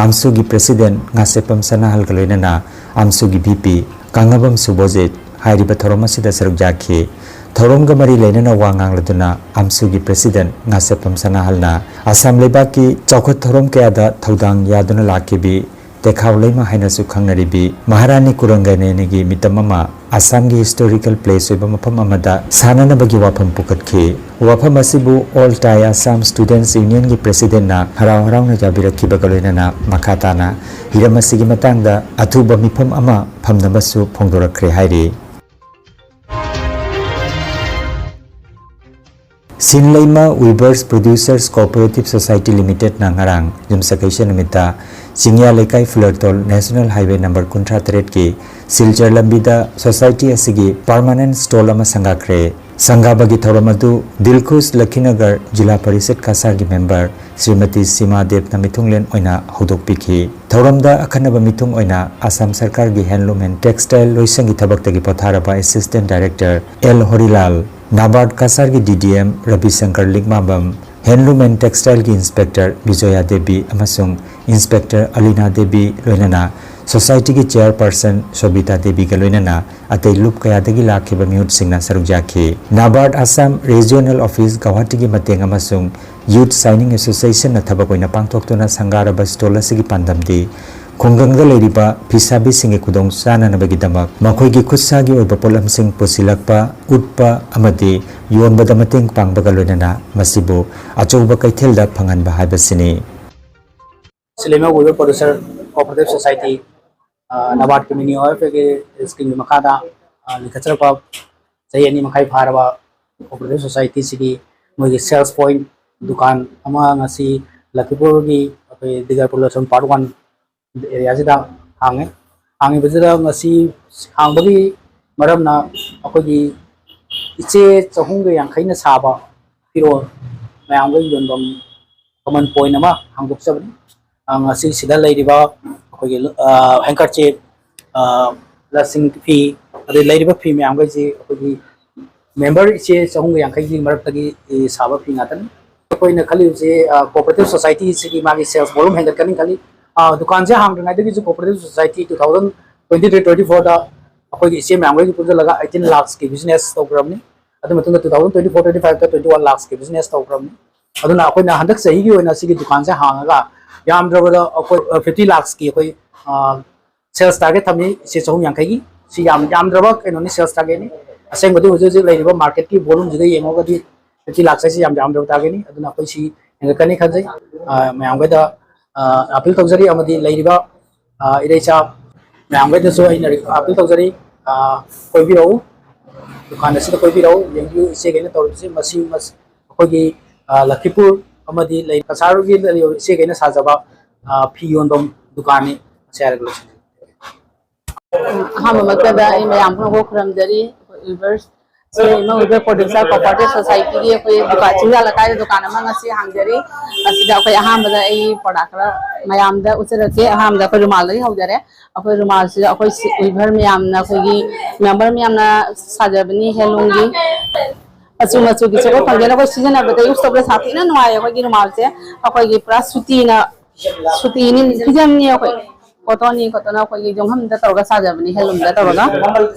ꯑꯝꯁꯨꯒꯤ ꯄ꯭ꯔꯦꯁꯤꯗꯦꯟꯠ ꯉꯥꯁꯦꯞꯄꯝ ꯁꯅꯥꯍꯜꯒ ꯂꯣꯏꯅꯅ ꯑꯝꯁꯨꯒꯤ ꯚꯤ ꯄꯤ ꯀꯪꯉꯕꯝ ꯁꯨꯕꯣꯖꯤꯠ ꯍꯥꯏꯔꯤꯕ ꯊꯧꯔꯝ ꯑꯁꯤꯗ ꯁꯔꯨꯛ ꯌꯥꯈꯤ꯫ ꯊꯧꯔꯝꯒ ꯃꯔꯤ ꯂꯩꯅꯅ ꯋꯥ ꯉꯥꯡꯂꯗꯨꯅ ꯑꯝꯁꯨꯒꯤ ꯄ꯭ꯔꯦꯁꯤꯗꯦꯟꯠ ꯉꯥꯁꯦꯞꯄꯝ ꯁꯅꯥꯍꯜꯅ ꯑꯁꯥꯝ ꯂꯩꯕꯥꯛꯀꯤ ꯆꯥꯎꯈꯠ ꯊꯧꯔꯝ ꯀꯌꯥꯗ ꯊꯧꯗꯥꯡ ꯌꯥꯗꯨꯅ ꯂꯥꯛꯈꯤꯕꯤ ꯇꯦꯈꯥꯎ ꯂꯩꯃ ꯍꯥꯏꯅꯁꯨ ꯈꯪꯅꯔꯤꯕꯤ ꯃꯍꯥꯔꯥꯅꯤ ꯀꯨꯔꯪꯒꯅꯦꯅꯤꯒꯤ ꯃꯤꯇꯝ ꯑꯃ ꯑꯁꯥꯝꯒꯤ ꯍꯤꯁꯇꯣꯔꯤꯀꯦꯜ ꯄ꯭ꯂꯦꯁ ꯑꯣꯏꯕ ꯃꯐꯝ ꯑꯃꯗ ꯁꯥꯟꯅꯅꯕꯒꯤ ꯋꯥꯐꯝ ꯄꯨꯈꯠꯈꯤ꯫ ꯋꯥꯐꯝ ꯑꯁꯤꯕꯨ ꯑꯣꯜ ꯇꯥꯏ ꯑꯁꯥꯝ ꯁ꯭ꯇꯨꯗꯦꯟꯠꯁ ꯌꯨꯅꯤꯌꯟꯒꯤ ꯄ꯭ꯔꯦꯁꯤꯗꯦꯟꯠꯅ ꯍꯔꯥꯎ ꯍꯔꯥꯎꯅ ꯌꯥꯕꯤꯔꯛꯈꯤꯕꯒ ꯂꯣꯏꯅꯅ ꯃꯈꯥ ꯇꯥꯅ ꯍꯤꯔꯝ ꯑꯁꯤꯒꯤ ꯃꯇꯥꯡꯗ ꯑꯊꯨꯕ ꯃꯤꯐꯝ ꯑꯃ ꯐꯝꯅꯕꯁꯨ ꯐꯣꯡꯗꯣꯔꯛꯈ꯭ꯔꯦ ꯍꯥꯏꯔꯤ꯫ ꯁꯤꯟꯂꯩꯃ ꯋꯤꯚꯔꯁ ꯄ꯭ꯔꯣꯗ꯭ꯌꯨꯁꯔꯁ ꯀꯣꯑꯣꯄꯔꯦꯇꯤꯚ ꯁꯣꯁꯥꯏꯇꯤ ꯂꯤꯃꯤꯇꯦꯗꯅ ꯉꯔꯥꯡ ꯌꯨꯝꯁꯀꯩꯁ ꯅꯨꯃꯤꯠꯇ ꯆꯤꯡꯌꯥ ꯂꯩꯀꯥꯏ ꯐꯨꯂꯔꯇꯣꯜ ꯅꯦꯁꯅꯦꯜ ꯍꯥꯏꯋꯦ ꯅꯝꯕꯔ ꯀꯨꯟꯊ꯭ꯔꯥ ꯇꯔꯦꯠꯀꯤ ꯁꯤꯜꯆꯔ ꯂꯝꯕꯤꯗ ꯁꯣꯁꯥꯏꯇꯤ ꯑꯁꯤꯒꯤ ꯄꯔꯃꯥꯅꯦꯟꯠ ꯁ꯭ꯇꯣꯜ ꯑꯃ ꯁꯪꯒꯥꯈ꯭ꯔꯦ꯫ ꯁꯪꯒꯥꯕꯒꯤ ꯊꯧꯔꯝ ꯑꯗꯨ ꯗꯤꯜꯈꯨꯁ ꯂꯈꯤꯅꯒꯔ ꯖꯤꯂꯥ ꯄꯔꯤꯁꯠ ꯀꯁꯥꯔꯒꯤ ꯃꯦꯝꯕꯔ ꯁ꯭ꯔꯤꯃꯇꯤ ꯁꯤꯃꯥ ꯗꯦꯕꯅ ꯃꯤꯊꯨꯡꯂꯦꯟ ꯑꯣꯏꯅ ꯍꯧꯗꯣꯛꯄꯤꯈꯤ꯫ ꯊꯧꯔꯝꯗ ꯑꯈꯟꯅꯕ ꯃꯤꯊꯨꯡ ꯑꯣꯏꯅ ꯑꯁꯥꯝ ꯁꯔꯀꯥꯔꯒꯤ ꯍꯦꯟꯂꯨꯝ ꯑꯦꯟ ꯇꯦꯛꯁꯇꯥꯏꯜ ꯂꯣꯏꯁꯪꯒꯤ ꯊꯕꯛꯇꯒꯤ ꯄꯣꯊꯥꯔꯕ ꯑꯦꯁꯤꯁꯇꯦꯟ ꯗꯥꯏꯔꯦꯛꯇꯔ ꯑꯦꯜ ꯍꯣꯔꯤꯂꯥꯜ, ꯅꯥꯕꯥꯔꯗ ꯀꯁꯥꯔꯒꯤ D D M Rabishankar Likmabam, handloom and ꯇꯦꯛꯁꯇꯥꯏꯜꯒꯤ ꯏꯟꯁꯄꯦꯛꯇꯔ ꯕꯤꯖꯣꯌꯥ ꯗꯦꯕꯤ ꯑꯃꯁꯨꯡ ꯏꯟꯁꯄꯦꯛꯇꯔ ꯑꯂꯤꯅꯥ ꯗꯦꯕꯤ, ꯂꯣꯏꯅꯅ ꯁꯣꯁꯥꯏꯇꯤꯒꯤ ꯆꯦꯌꯔꯄꯔꯁꯟ ꯁꯣꯕꯤꯇꯥ ꯗꯦꯕꯤꯒ ꯂꯣꯏꯅꯅ ꯑꯇꯩ ꯂꯨꯞ ꯀꯌꯥꯗꯒꯤ ꯂꯥꯛꯈꯤꯕ ꯃꯤꯍꯨꯠꯁꯤꯡꯅ ꯁꯔꯨꯛ ꯌꯥꯈꯤ꯫ ꯅꯥꯕꯥꯔꯗ ꯑꯁꯥꯝ ꯔꯤꯖꯤꯑꯣꯅꯦꯜ ꯑꯣꯐꯤꯁ ꯒꯧꯍꯥꯇꯤꯒꯤ ꯃꯇꯦꯡ ꯑꯃꯁꯨꯡ ꯌꯨꯠ ꯁꯥꯏꯅꯤꯡ ꯑꯦꯁꯣꯁꯤꯌꯦꯁꯟꯅ ꯊꯕꯛ ꯑꯣꯏꯅ ꯄꯥꯡꯊꯣꯛꯇꯨꯅ ꯁꯪꯒꯥꯔꯕ ꯁ꯭ꯇꯣꯜ ꯑꯁꯤꯒꯤ ꯄꯥꯟꯗꯝꯗꯤ ꯈꯨꯡꯒꯪꯗ ꯂꯩꯔꯤꯕ ꯐꯤꯁꯥꯕꯤꯁꯤꯡꯒꯤ ꯈꯨꯗꯣꯡ ꯆꯥꯅꯅꯕꯒꯤꯗꯃꯛ ꯃꯈꯣꯏꯒꯤ ꯈꯨꯠꯁꯥꯒꯤ ꯑꯣꯏꯕ ꯄꯣꯠꯂꯝꯁꯤꯡ ꯄꯨꯁꯤꯜꯂꯛꯄ, ꯎꯠꯄ ꯑꯃꯗꯤ ꯌꯣꯟꯕꯗ ꯃꯇꯦꯡ ꯄꯥꯡꯕꯒ ꯂꯣꯏꯅꯅ ꯃꯁꯤꯕꯨ ꯑꯆꯧꯕ ꯀꯩꯊꯦꯜꯗ ꯐꯪꯍꯟꯕ ꯍꯥꯏꯕꯁꯤꯅꯤ꯫ ꯁꯤꯂꯦꯃ ꯋꯤꯚꯔ ꯄ꯭ꯔꯣꯗ꯭ꯌꯨꯁꯔ ꯀꯣꯑꯣꯄꯔꯦꯇꯤꯚ ꯁꯣꯁꯥꯏꯇꯤ, ꯑ, ꯅꯕꯥꯔꯗꯀꯤ ꯃꯤꯅꯤ ꯑꯣ ꯑꯦꯐ ꯑꯦꯒꯤ ꯁ꯭ꯀꯤꯝꯒꯤ ꯃꯈꯥꯗ, ꯑ, ꯂꯤꯡꯈꯠꯆꯔꯛꯄ ꯆꯍꯤ ꯑꯅꯤ ꯃꯈꯥꯏ ꯐꯥꯔꯕ ꯀꯣꯑꯣꯄꯔꯦꯇꯤꯚ ꯁꯣꯁꯥꯏꯇꯤꯁꯤꯒꯤ ꯃꯣꯏꯒꯤ ꯁꯦꯜꯁ ꯄꯣꯏꯟꯠ ꯗꯨꯀꯥꯟ ꯑꯃ ꯉꯁꯤ ꯂꯈꯤꯄꯨꯔꯒꯤ ꯑꯩꯈꯣꯏ ꯗꯤꯒꯔꯄꯨꯔ ꯂꯣꯁꯟ ꯄꯥꯔꯠ ꯋꯥꯟ ꯑꯦꯔꯤꯌꯥꯁꯤꯗ ꯍꯥꯡꯉꯦ꯫ ꯍꯥꯡꯉꯤꯕꯁꯤꯗ ꯉꯁꯤ ꯍꯥꯡꯕꯒꯤ ꯃꯔꯝꯅ ꯑꯩꯈꯣꯏꯒꯤ ꯏꯆꯦ ꯆꯍꯨꯝꯒ ꯌꯥꯡꯈꯩꯅ ꯁꯥꯕ ꯐꯤꯔꯣꯜ ꯃꯌꯥꯝꯒ ꯌꯣꯟꯐꯝ ꯀꯃꯟ ꯄꯣꯏꯟꯠ ꯑꯃ ꯍꯥꯡꯗꯣꯛꯆꯕꯅꯤ꯫ ꯑ, ꯉꯁꯤ ꯁꯤꯗ ꯂꯩꯔꯤꯕ ꯑꯩꯈꯣꯏꯒꯤ, ꯑ, ꯍꯦꯡꯀꯔꯆꯤꯞ, ꯑ, ꯂꯁꯤꯡ ꯐꯤ, ꯑꯗꯩ ꯂꯩꯔꯤꯕ ꯐꯤ ꯃꯌꯥꯝꯈꯩꯁꯤ ꯑꯩꯈꯣꯏꯒꯤ ꯃꯦꯝꯕꯔ ꯏꯆꯦ ꯆꯍꯨꯝꯒ ꯌꯥꯡꯈꯩꯒꯤ ꯃꯔꯛꯇꯒꯤ, ꯑꯦ, ꯁꯥꯕ ꯐꯤ ꯉꯥꯛꯇꯅꯤ꯫ ꯑꯩꯈꯣꯏꯅ ꯈꯜꯂꯤꯕꯁꯤ, ꯑ, ꯀꯣꯑꯣꯄꯔꯦꯇꯤꯚ ꯁꯣꯁꯥꯏꯇꯤꯁꯤꯒꯤ ꯃꯥꯒꯤ ꯁꯦꯜꯁ ꯚꯣꯂꯨꯝ ꯍꯦꯟꯒꯠꯀꯅꯤ ꯈꯜꯂꯤ꯫ ꯑ, ꯗꯨꯀꯥꯟꯁꯦ ꯍꯥꯡꯗ꯭ꯔꯤꯉꯩꯗꯒꯤꯁꯨ cooperative society two thousand twenty three twenty fourꯗ ꯑꯩꯈꯣꯏꯒꯤ ꯏꯆꯦ ꯃꯌꯥꯝꯈꯩꯒ ꯄꯨꯟꯁꯤꯜꯂꯒ eighteen ꯂꯥꯛꯁꯀꯤ ꯕꯤꯖꯤꯅꯦꯁ ꯇꯧꯈ꯭ꯔꯕꯅꯤ꯫ ꯑꯗꯨ ꯃꯇꯨꯡꯗ two thousand twenty four twenty fiveꯇ twenty one ꯂꯥꯛꯁꯀꯤ ꯕꯤꯖꯤꯅꯦꯁ ꯇꯧꯈ꯭ꯔꯕꯅꯤ꯫ ꯑꯗꯨꯅ ꯑꯩꯈꯣꯏꯅ ꯍꯟꯗꯛ ꯆꯍꯤꯒꯤ ꯑꯣꯏꯅ ꯁꯤꯒꯤ ꯗꯨꯀꯥꯟꯁꯦ ꯍꯥꯡꯉꯒ ꯌꯥꯝꯗ꯭ꯔꯕꯗ ꯑꯩꯈꯣꯏ, ꯑ, fifty ꯂꯥꯛꯁꯀꯤ ꯑꯩꯈꯣꯏ, ꯑ, ꯁꯦꯜꯁ ꯇꯥꯔꯒꯦꯠ ꯊꯝꯃꯤ꯫ ꯏꯆꯦ ꯆꯍꯨꯝ ꯌꯥꯡꯈꯩꯒꯤ꯫ ꯁꯤ ꯌꯥꯝ ꯌꯥꯝꯗ꯭ꯔꯕ ꯀꯩꯅꯣꯅꯤ, ꯁꯦꯜꯁ ꯇꯥꯔꯒꯦꯠꯅꯤ꯫ ꯑꯁꯦꯡꯕꯗꯤ ꯍꯧꯖꯤꯛ ꯍꯧꯖꯤꯛ ꯂꯩꯔꯤꯕ ꯃꯥꯔꯀꯦꯠꯀꯤ ꯚꯣꯂꯨꯝꯁꯤꯗ ꯌꯦꯡꯉꯨꯔꯒꯗꯤ fifty ꯂꯥꯛꯁ ꯍꯥꯏꯁꯤ ꯌꯥꯝ ꯌꯥꯝꯗ꯭ꯔꯕ ꯇꯥꯔꯒꯦꯠꯅꯤ꯫ ꯑꯗꯨꯅ ꯑꯩꯈꯣꯏ ꯁꯤ ꯍꯦꯟꯒꯠꯀꯅꯤ ꯈꯟꯖꯩ꯫ ꯑ, ꯃꯌꯥꯝꯈꯩꯗ, ꯑ, ꯑꯄꯤꯜ ꯇꯧꯖꯔꯤ, ꯑꯃꯗꯤ ꯂꯩꯔꯤꯕ, ꯑ, ꯏꯔꯩꯆꯥ ꯃꯌꯥꯝꯈꯩꯗꯁꯨ ꯑꯩꯅ ꯑꯄꯤꯜ ꯇꯧꯖꯔꯤ, ꯑ, ꯀꯣꯏꯕꯤꯔꯛꯎ, ꯗꯨꯀꯥꯟ ꯑꯁꯤꯗ ꯀꯣꯏꯕꯤꯔꯛꯎ, ꯌꯦꯡꯕꯤꯌꯨ꯫ ꯏꯆꯦꯈꯩꯅ ꯇꯧꯔꯤꯕꯁꯤ ꯃꯁꯤ, ꯃꯁ-, ꯑꯩꯈꯣꯏꯒꯤ, ꯑ, ꯂꯈꯤꯄꯨꯔ ꯑꯃꯗꯤ ꯂꯩ ꯀꯁꯥꯔꯒꯤ ꯂꯩꯔꯤꯕ ꯏꯆꯦꯈꯩꯅ ꯁꯥꯖꯕ, ꯑ, ꯐꯤ ꯌꯣꯟꯐꯝ ꯗꯨꯀꯥꯟꯅꯤ꯫ ꯃꯁꯤ ꯍꯥꯏꯔꯒ ꯂꯣꯏꯁꯤꯟꯖꯔꯒꯦ꯫ ꯑꯍꯥꯟꯕꯃꯛꯇꯗ ꯑꯩ ꯃꯌꯥꯝ ꯄꯨꯝꯅꯃꯛ ꯈꯨꯔꯨꯝꯖꯔꯤ꯫ ꯑꯩꯈꯣꯏ ꯋꯤꯚꯔꯁ ꯁꯤ ꯏꯃꯥ ꯎꯏꯕ ꯄ꯭ꯔꯣꯗ꯭ꯌꯨꯁꯔ ꯀꯣꯑꯣꯄꯔꯦꯇꯤꯚ ꯁꯣꯁꯥꯏꯇꯤꯒꯤ ꯑꯩꯈꯣꯏ ꯗꯨꯀꯥꯟ, ꯆꯤꯡꯖꯥ ꯂꯩꯀꯥꯏꯗ ꯗꯨꯀꯥꯟ ꯑꯃ ꯉꯁꯤ ꯍꯥꯡꯖꯔꯤ꯫ ꯑꯁꯤꯗ ꯑꯩꯈꯣꯏ ꯑꯍꯥꯟꯕꯗ ꯑꯩ ꯄ꯭ꯔꯗꯛ ꯈꯔ ꯃꯌꯥꯝꯗ ꯎꯠꯆꯔꯛꯀꯦ꯫ ꯑꯍꯥꯟꯕꯗ ꯑꯩꯈꯣꯏ ꯔꯨꯃꯥꯜꯗꯒꯤ ꯍꯧꯖꯔꯦ꯫ ꯑꯩꯈꯣꯏ ꯔꯨꯃꯥꯜꯁꯤꯗ ꯑꯩꯈꯣꯏ ꯁꯤ ꯋꯤꯚꯔ ꯃꯌꯥꯝꯅ, ꯑꯩꯈꯣꯏꯒꯤ ꯃꯦꯝꯕꯔ ꯃꯌꯥꯝꯅ ꯁꯥꯖꯕꯅꯤ, ꯍꯦꯟꯂꯨꯝꯒꯤ꯫ ꯃꯆꯨ ꯃꯆꯨꯒꯤꯁꯨ ꯑꯩꯈꯣꯏ ꯐꯪꯖꯅ ꯑꯩꯈꯣꯏ ꯁꯤꯖꯤꯟꯅꯕꯗ ꯌꯨꯁ ꯇꯧꯕꯗ ꯁꯥꯊꯤꯅ ꯅꯨꯡꯉꯥꯏꯌꯦ꯫ ꯑꯩꯈꯣꯏꯒꯤ ꯔꯨꯃꯥꯜꯁꯦ ꯑꯩꯈꯣꯏꯒꯤ ꯄꯨꯔꯥ ꯁꯨꯇꯤꯅ, ꯁꯨꯇꯤꯅꯤ, ꯐꯤꯖꯝꯅꯤ ꯑꯩꯈꯣꯏ꯫ ꯀꯣꯇꯣꯟꯅꯤ, ꯀꯣꯇꯣꯟ ꯑꯩꯈꯣꯏꯒꯤ ꯌꯣꯡꯐꯝꯗ ꯇꯧꯔꯒ ꯁꯥꯖꯕꯅꯤ, ꯍꯦꯟꯂꯨꯝꯗ ꯇꯧꯔꯒ꯫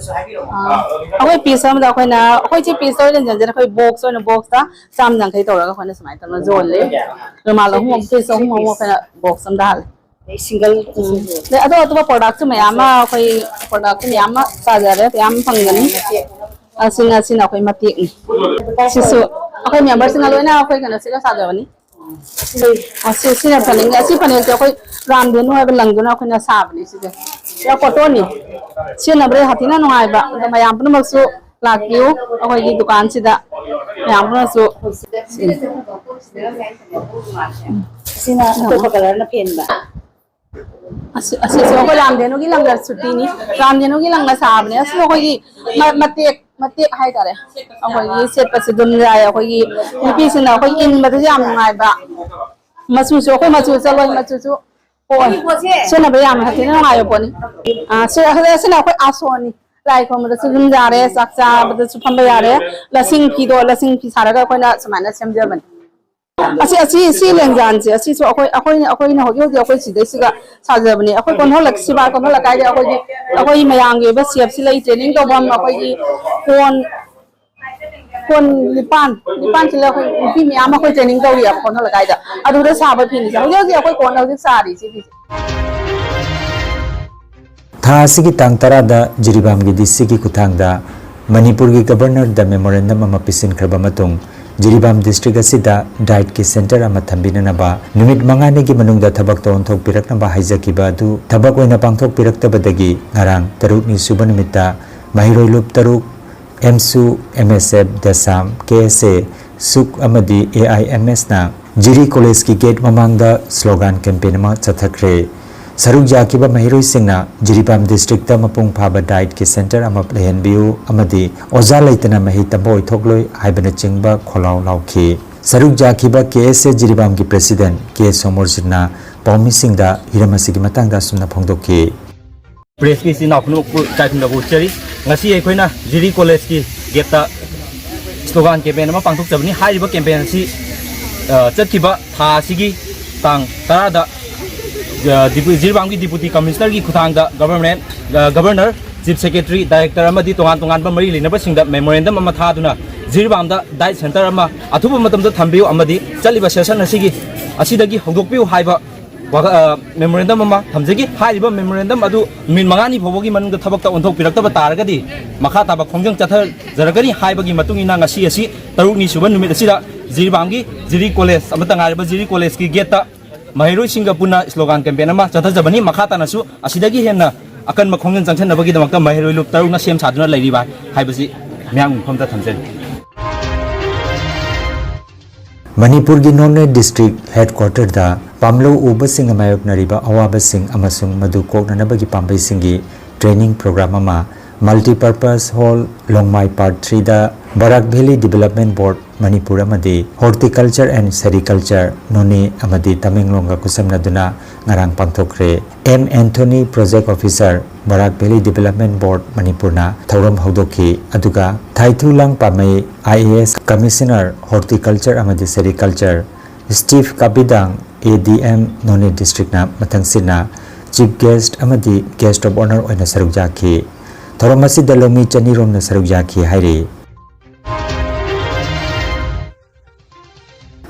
ꯑꯥ, ꯑꯩꯈꯣꯏ ꯄꯤꯁ ꯑꯃꯗ ꯑꯩꯈꯣꯏꯅ, ꯑꯩꯈꯣꯏꯁꯦ ꯄꯤꯁ ꯑꯣꯏꯅ ꯌꯣꯟꯖꯔꯦ꯫ ꯑꯩꯈꯣꯏ ꯕꯣꯛꯁ ꯑꯣꯏꯅ ꯕꯣꯛꯁꯇ ꯆꯥꯝ ꯌꯥꯡꯈꯩ ꯇꯧꯔꯒ ꯑꯩꯈꯣꯏꯅ ꯁꯨꯃꯥꯏꯅ ꯇꯧꯅ ꯌꯣꯜꯂꯦ꯫ ꯔꯨꯃꯥꯜ ꯑꯍꯨꯝ ꯑꯍꯨꯝ, ꯄꯤꯁ ꯑꯍꯨꯝ ꯑꯍꯨꯝ ꯑꯩꯈꯣꯏꯅ ꯕꯣꯛꯁ ꯑꯃꯗ ꯍꯥꯜꯂꯦ꯫ ꯑꯗꯩ ꯁꯤꯡꯒꯜ ꯎꯝ꯫ ꯑꯗꯩ ꯑꯇꯣꯞ ꯑꯇꯣꯞꯄ ꯄ꯭ꯔꯣꯗꯛꯁꯨ ꯃꯌꯥꯝ ꯑꯃ, ꯑꯩꯈꯣꯏ ꯄ꯭ꯔꯣꯗꯛꯁꯨ ꯃꯌꯥꯝ ꯑꯃ ꯁꯥꯖꯔꯦ, ꯃꯌꯥꯝ ꯐꯪꯒꯅꯤ꯫ ꯑꯁꯤꯅ, ꯑꯁꯤꯅ ꯑꯩꯈꯣꯏ ꯃꯇꯦꯛꯅꯤ꯫ ꯁꯤꯁꯨ ꯑꯩꯈꯣꯏ ꯃꯦꯝꯕꯔꯁꯤꯡꯅ ꯂꯣꯏꯅ ꯑꯩꯈꯣꯏ ꯀꯩꯅꯣꯁꯤꯒ ꯁꯥꯖꯕꯅꯤ꯫ ꯑꯁꯤ, ꯁꯤꯅ ꯐꯅꯦꯛꯅꯤ꯫ ꯑꯁꯤ ꯐꯅꯦꯛꯁꯦ ꯑꯩꯈꯣꯏ ꯔꯥꯝꯗꯦꯅꯨ ꯍꯥꯏꯕ ꯂꯪꯗꯨꯅ ꯑꯩꯈꯣꯏꯅ ꯁꯥꯕꯅꯤ꯫ ꯁꯤꯁꯦ ꯄꯨꯔꯥ ꯀꯣꯇꯣꯟꯅꯤ꯫ ꯁꯤꯖꯤꯟꯅꯕꯗ ꯌꯥꯝ ꯊꯤꯅ ꯅꯨꯡꯉꯥꯏꯕ꯫ ꯑꯗꯣ ꯃꯌꯥꯝ ꯄꯨꯝꯅꯃꯛꯁꯨ ꯂꯥꯛꯄꯤꯌꯨ ꯑꯩꯈꯣꯏꯒꯤ ꯗꯨꯀꯥꯟꯁꯤꯗ꯫ ꯃꯌꯥꯝ ꯄꯨꯝꯅꯃꯛꯁꯨ꯫ ꯁꯤꯅ ꯑꯇꯣꯞꯄ ꯀꯂꯔꯅ ꯐꯦꯟꯕ꯫ ꯑꯁꯤ, ꯑꯁꯤꯁꯨ ꯑꯩꯈꯣꯏ ꯔꯥꯝꯗꯦꯅꯨꯒꯤ ꯂꯪꯅ ꯁꯨꯇꯤꯅꯤ꯫ ꯔꯥꯝꯗꯦꯅꯨꯒꯤ ꯂꯪꯅ ꯁꯥꯕꯅꯦ꯫ ꯑꯁꯤꯁꯨ ꯑꯩꯈꯣꯏꯒꯤ ꯃ-, ꯃꯇꯦꯛ, ꯃꯇꯦꯛ ꯍꯥꯏꯇꯥꯔꯦ꯫ ꯑꯩꯈꯣꯏꯒꯤ ꯁꯦꯠꯄꯁꯨ ꯑꯗꯨꯝ ꯌꯥꯏ꯫ ꯑꯩꯈꯣꯏꯒꯤ ꯅꯨꯄꯤꯁꯤꯡꯅ ꯑꯩꯈꯣꯏ ꯏꯟꯕꯗꯁꯨ ꯌꯥꯝ ꯅꯨꯡꯉꯥꯏꯕ꯫ ꯃꯆꯨꯁꯨ ꯑꯩꯈꯣꯏ ꯃꯆꯨ ꯆꯠꯂꯣꯏ, ꯃꯆꯨꯁꯨ ꯍꯣꯏ꯫ ꯁꯤꯖꯤꯟꯅꯕ ꯌꯥꯝꯅ ꯍꯛꯊꯦꯡꯅ ꯅꯨꯡꯉꯥꯏꯕ ꯄꯣꯠꯅꯤ꯫ ꯑꯥ, ꯁꯤ, ꯑꯁꯤꯅ ꯑꯩꯈꯣꯏ ꯑꯥꯁꯣꯟꯅꯤ꯫ ꯂꯥꯏ ꯈꯨꯔꯨꯝꯕꯗꯁꯨ ꯑꯗꯨꯝ ꯌꯥꯔꯦ, ꯆꯥꯛ ꯆꯥꯕꯗꯁꯨ ꯐꯝꯕ ꯌꯥꯔꯦ꯫ ꯂꯁꯤꯡ ꯐꯤꯗꯣ, ꯂꯁꯤꯡ ꯐꯤ ꯁꯥꯔꯒ ꯑꯩꯈꯣꯏꯅ ꯁꯨꯃꯥꯏꯅ ꯁꯦꯝꯖꯕꯅꯤ꯫ ꯑꯁꯤ, ꯑꯁꯤ, ꯁꯤ ꯂꯦꯡꯖꯥꯟꯁꯦ, ꯑꯁꯤꯁꯨ ꯑꯩꯈꯣꯏ, ꯑꯩꯈꯣꯏꯅ, ꯑꯩꯈꯣꯏꯅ ꯍꯧꯖꯤꯛ ꯍꯧꯖꯤꯛ ꯑꯩꯈꯣꯏ ꯁꯤꯗꯩꯁꯤꯒ ꯁꯥꯖꯕꯅꯦ꯫ ꯑꯩꯈꯣꯏ ꯀꯣꯟꯊꯣꯜ ꯂꯩ-, ꯁꯤꯕꯥ ꯀꯣꯟꯊꯣꯜ ꯂꯩꯀꯥꯏꯗ ꯑꯩꯈꯣꯏꯒꯤ, ꯑꯩꯈꯣꯏ ꯃꯌꯥꯝꯒꯤ ꯑꯣꯏꯕ ꯁꯦꯞꯁꯤ ꯂꯩ, ꯇ꯭ꯔꯦꯅꯤꯡ ꯇꯧꯐꯝ, ꯑꯩꯈꯣꯏꯒꯤ ꯀꯣꯟ, ꯀꯣꯟ ꯅꯤꯄꯥꯟ, ꯅꯤꯄꯥꯟꯁꯤ ꯂꯩ꯫ ꯑꯩꯈꯣꯏ ꯅꯨꯄꯤ ꯃꯌꯥꯝ ꯑꯃ ꯑꯩꯈꯣꯏ ꯇ꯭ꯔꯦꯅꯤꯡ ꯇꯧꯔꯤꯑꯕ ꯀꯣꯟꯊꯣꯜ ꯂꯩꯀꯥꯏꯗ꯫ ꯑꯗꯨꯗ ꯁꯥꯕ ꯐꯤꯅꯤꯁꯦ꯫ ꯍꯧꯖꯤꯛ ꯍꯧꯖꯤꯛ ꯑꯩꯈꯣꯏ ꯀꯣꯟ ꯍꯧꯖꯤꯛ ꯁꯥꯔꯤ ꯁꯤ ꯐꯤꯁꯦ꯫ ꯊꯥ ꯑꯁꯤꯒꯤ ꯇꯥꯡ ꯇꯔꯥꯗ ꯖꯤꯔꯤꯕꯥꯝꯒꯤ ꯗꯤ ꯁꯤꯒꯤ ꯈꯨꯠꯊꯥꯡꯗ ꯃꯅꯤꯄꯨꯔꯒꯤ ꯒꯕꯔꯅꯔꯗ ꯃꯦꯃꯣꯔꯦꯟꯗꯝ ꯑꯃ ꯄꯤꯁꯤꯟꯈ꯭ꯔꯕ ꯃꯇꯨꯡ, ꯖꯤꯔꯤꯕꯥꯝ ꯗꯤꯁꯇ꯭ꯔꯤꯛ ꯑꯁꯤꯗ ꯗꯥꯏꯠꯀꯤ ꯁꯦꯟꯇꯔ ꯑꯃ ꯊꯝꯕꯤꯅꯅꯕ ꯅꯨꯃꯤꯠ ꯃꯉꯥꯅꯤꯒꯤ ꯃꯅꯨꯡꯗ ꯊꯕꯛꯇ ꯑꯣꯟꯊꯣꯛꯄꯤꯔꯛꯅꯕ ꯍꯥꯏꯖꯈꯤꯕ ꯑꯗꯨ ꯊꯕꯛ ꯑꯣꯏꯅ ꯄꯥꯡꯊꯣꯛꯄꯤꯔꯛꯇꯕꯗꯒꯤ ꯉꯔꯥꯡ ꯇꯔꯨꯛꯅꯤ ꯁꯨꯕ ꯅꯨꯃꯤꯠꯇ ꯃꯍꯩꯔꯣꯏ ꯂꯨꯞ ꯇꯔꯨꯛ, ꯑꯦꯝꯁꯨ, ꯑꯦꯝ ꯑꯦꯁ ꯑꯦꯐ, ꯗꯦꯁꯥꯝ, ꯀꯦ ꯑꯦꯁ ꯑꯦ, ꯁꯨꯛ ꯑꯃꯗꯤ ꯑꯦ ꯑꯥꯏ ꯑꯦꯝ ꯑꯦꯁꯅ ꯖꯤꯔꯤ ꯀꯣꯂꯦꯖꯀꯤ ꯒꯦꯠ ꯃꯃꯥꯡꯗ ꯁ꯭ꯂꯣꯒꯥꯟ ꯀꯦꯝꯄꯦꯟ ꯑꯃ ꯆꯠꯊꯈ꯭ꯔꯦ꯫ ꯁꯔꯨꯛ ꯌꯥꯈꯤꯕ ꯃꯍꯩꯔꯣꯏꯁꯤꯡꯅ ꯖꯤꯔꯤꯕꯥꯝ ꯗꯤꯁꯇ꯭ꯔꯤꯛꯇ ꯃꯄꯨꯡ ꯐꯥꯕ ꯗꯥꯏꯠꯀꯤ ꯁꯦꯟꯇꯔ ꯑꯃ ꯂꯩꯍꯟꯕꯤꯌꯨ ꯑꯃꯗꯤ ꯑꯣꯖꯥ ꯂꯩꯇꯅ ꯃꯍꯩ ꯇꯝꯕ ꯑꯣꯏꯊꯣꯛꯂꯣꯏ ꯍꯥꯏꯕꯅꯆꯤꯡꯕ ꯈꯣꯜꯂꯥꯎ ꯂꯥꯎꯈꯤ꯫ ꯁꯔꯨꯛ ꯌꯥꯈꯤꯕ ꯀꯦ ꯑꯦꯁ ꯑꯦ ꯖꯤꯔꯤꯕꯥꯝꯒꯤ ꯄ꯭ꯔꯦꯁꯤꯗꯦꯟꯠ ꯀꯦ ꯁꯣꯃꯣꯔꯖꯤꯠꯅ ꯄꯥꯎꯃꯤꯁꯤꯡꯗ ꯍꯤꯔꯝ ꯑꯁꯤꯒꯤ ꯃꯇꯥꯡꯗ ꯑꯁꯨꯝꯅ ꯐꯣꯡꯗꯣꯛꯈꯤ꯫ ꯄ꯭ꯔꯦꯁꯀꯤ ꯏꯆꯤꯟ ꯏꯅꯥꯎ ꯈꯨꯗꯤꯡꯃꯛꯄꯨ ꯏꯀꯥꯏ ꯈꯨꯝꯅꯕ ꯎꯠꯆꯔꯤ꯫ ꯉꯁꯤ ꯑꯩꯈꯣꯏꯅ ꯖꯤꯔꯤ ꯀꯣꯂꯦꯖꯀꯤ ꯒꯦꯠꯇ ꯁ꯭ꯂꯣꯒꯥꯟ ꯀꯦꯝꯄꯦꯟ ꯑꯃ ꯄꯥꯡꯊꯣꯛꯆꯕꯅꯤ꯫ ꯍꯥꯏꯔꯤꯕ ꯀꯦꯝꯄꯦꯟ ꯑꯁꯤ, ꯑ, ꯆꯠꯈꯤꯕ ꯊꯥ ꯑꯁꯤꯒꯤ ꯇꯥꯡ ꯇꯔꯥꯗ, ꯑ, ꯗꯤꯄꯨ-, ꯖꯤꯔꯤꯕꯥꯝꯒꯤ ꯗꯤꯄꯨꯇꯤ ꯀꯃꯤꯁꯅꯔꯒꯤ ꯈꯨꯠꯊꯥꯡꯗ ꯒꯚꯔꯟꯃꯦꯟꯠ, ꯑ, ꯒꯚꯔꯅꯔ, ꯆꯤꯐ ꯁꯦꯀ꯭ꯔꯦꯇꯔꯤ, ꯗꯥꯏꯔꯦꯛꯇꯔ ꯑꯃꯗꯤ ꯇꯣꯉꯥꯟ ꯇꯣꯉꯥꯟꯕ ꯃꯔꯤ ꯂꯩꯅꯕꯁꯤꯡꯗ ꯃꯦꯃꯣꯔꯦꯟꯗꯝ ꯑꯃ ꯊꯥꯗꯨꯅ ꯖꯤꯔꯤꯕꯥꯝꯗ ꯗꯥꯏꯠ ꯁꯦꯟꯇꯔ ꯑꯃ ꯑꯊꯨꯕ ꯃꯇꯝꯗ ꯊꯝꯕꯤꯌꯨ ꯑꯃꯗꯤ ꯆꯠꯂꯤꯕ ꯁꯦꯁꯟ ꯑꯁꯤꯒꯤ, ꯑꯁꯤꯗꯒꯤ ꯍꯧꯗꯣꯛꯄꯤꯌꯨ ꯍꯥꯏꯕ ꯋꯥꯈ-, ꯑ, ꯃꯦꯃꯣꯔꯦꯟꯗꯝ ꯑꯃ ꯊꯝꯖꯒꯦ꯫ ꯍꯥꯏꯔꯤꯕ ꯃꯦꯃꯣꯔꯦꯟꯗꯝ ꯑꯗꯨ ꯅꯨꯃꯤꯠ ꯃꯉꯥꯅꯤ ꯐꯥꯎꯕꯒꯤ ꯃꯅꯨꯡꯗ ꯊꯕꯛꯇ ꯑꯣꯟꯊꯣꯛꯄꯤꯔꯛꯇꯕ ꯇꯥꯔꯒꯗꯤ ꯃꯈꯥ ꯇꯥꯕ ꯈꯣꯡꯖꯪ ꯆꯠꯊꯖꯔꯛꯀꯅꯤ ꯍꯥꯏꯕꯒꯤ ꯃꯇꯨꯡ ꯏꯟꯅ ꯉꯁꯤ ꯑꯁꯤ ꯇꯔꯨꯛꯅꯤ ꯁꯨꯕ ꯅꯨꯃꯤꯠ ꯑꯁꯤꯗ ꯖꯤꯔꯤꯕꯥꯝꯒꯤ ꯖꯤꯔꯤ ꯀꯣꯂꯦꯖ ꯑꯃꯠꯇ ꯉꯥꯏꯔꯕ ꯖꯤꯔꯤ ꯀꯣꯂꯦꯖꯀꯤ ꯒꯦꯠꯇ ꯃꯍꯩꯔꯣꯏꯁꯤꯡꯒ ꯄꯨꯟꯅ ꯁ꯭ꯂꯣꯒꯥꯟ ꯀꯦꯝꯄꯦꯟ ꯑꯃ ꯆꯠꯊꯖꯕꯅꯤ꯫ ꯃꯈꯥ ꯇꯥꯅꯁꯨ ꯑꯁꯤꯗꯒꯤ ꯍꯦꯟꯅ ꯑꯀꯟꯕ ꯈꯣꯡꯖꯪ ꯆꯪꯁꯤꯟꯅꯕꯒꯤꯗꯃꯛꯇ ꯃꯍꯩꯔꯣꯏ ꯂꯨꯞ ꯇꯔꯨꯛꯅ ꯁꯦꯝ ꯁꯥꯗꯨꯅ ꯂꯩꯔꯤꯕ ꯍꯥꯏꯕꯁꯤ ꯃꯤꯌꯥꯝꯒꯤ ꯃꯐꯝꯗ ꯊꯝꯖꯔꯤ꯫ ꯃꯅꯤꯄꯨꯔꯒꯤ ꯅꯣꯅꯦ ꯗꯤꯁꯇ꯭ꯔꯤꯛ ꯍꯦꯗꯀ꯭ꯋꯥꯇꯔꯗ ꯄꯥꯝꯂꯧ ꯎꯕꯁꯤꯡꯅ ꯃꯥꯌꯣꯛꯅꯔꯤꯕ ꯑꯋꯥꯕꯁꯤꯡ ꯑꯃꯁꯨꯡ ꯃꯗꯨ ꯀꯣꯛꯅꯅꯕꯒꯤ ꯄꯥꯝꯕꯩꯁꯤꯡꯒꯤ ꯇ꯭ꯔꯦꯅꯤꯡ ꯄ꯭ꯔꯣꯒ꯭ꯔꯥꯝ ꯑꯃ ꯃꯜꯇꯤꯄꯔꯄꯁ ꯍꯣꯜ ꯂꯣꯡꯃꯥꯏ ꯄꯥꯔꯠ ꯊ꯭ꯔꯤꯗ Barak valley development board Manipur ꯑꯃꯗꯤ ꯍꯣꯔꯇꯤꯀꯜꯆꯔ ꯑꯦꯟ ꯁꯦꯔꯤꯀꯜꯆꯔ ꯅꯣꯅꯦ ꯑꯃꯗꯤ ꯇꯃꯦꯡꯂꯣꯡꯒ ꯈꯨꯠꯁꯝꯅꯗꯨꯅ ꯉꯔꯥꯡ ꯄꯥꯡꯊꯣꯛꯈ꯭ꯔꯦ꯫ M Anthony, project officer, Barak valley development board ꯃꯅꯤꯄꯨꯔꯅ ꯊꯧꯔꯝ ꯍꯧꯗꯣꯛꯈꯤ꯫ ꯑꯗꯨꯒ Thaithulang Pamei, I A S, commissioner, horticulture ꯑꯃꯗꯤ sericulture, Steve Kabidang, A D M, Noney ꯗꯤꯁꯇ꯭ꯔꯤꯛꯅ ꯃꯊꯪꯁꯤꯠꯅ ꯆꯤꯐ ꯒꯦꯁ꯭ꯠ ꯑꯃꯗꯤ ꯒꯦꯁ꯭ꯠ ꯑꯣꯐ ꯑꯣꯅꯔ ꯑꯣꯏꯅ ꯁꯔꯨꯛ ꯌꯥꯈꯤ꯫ ꯊꯧꯔꯝ ꯑꯁꯤꯗ ꯂꯧꯃꯤ ꯆꯅꯤ ꯔꯣꯝꯅ ꯁꯔꯨꯛ ꯌꯥꯈꯤ ꯍꯥꯏꯔꯤ꯫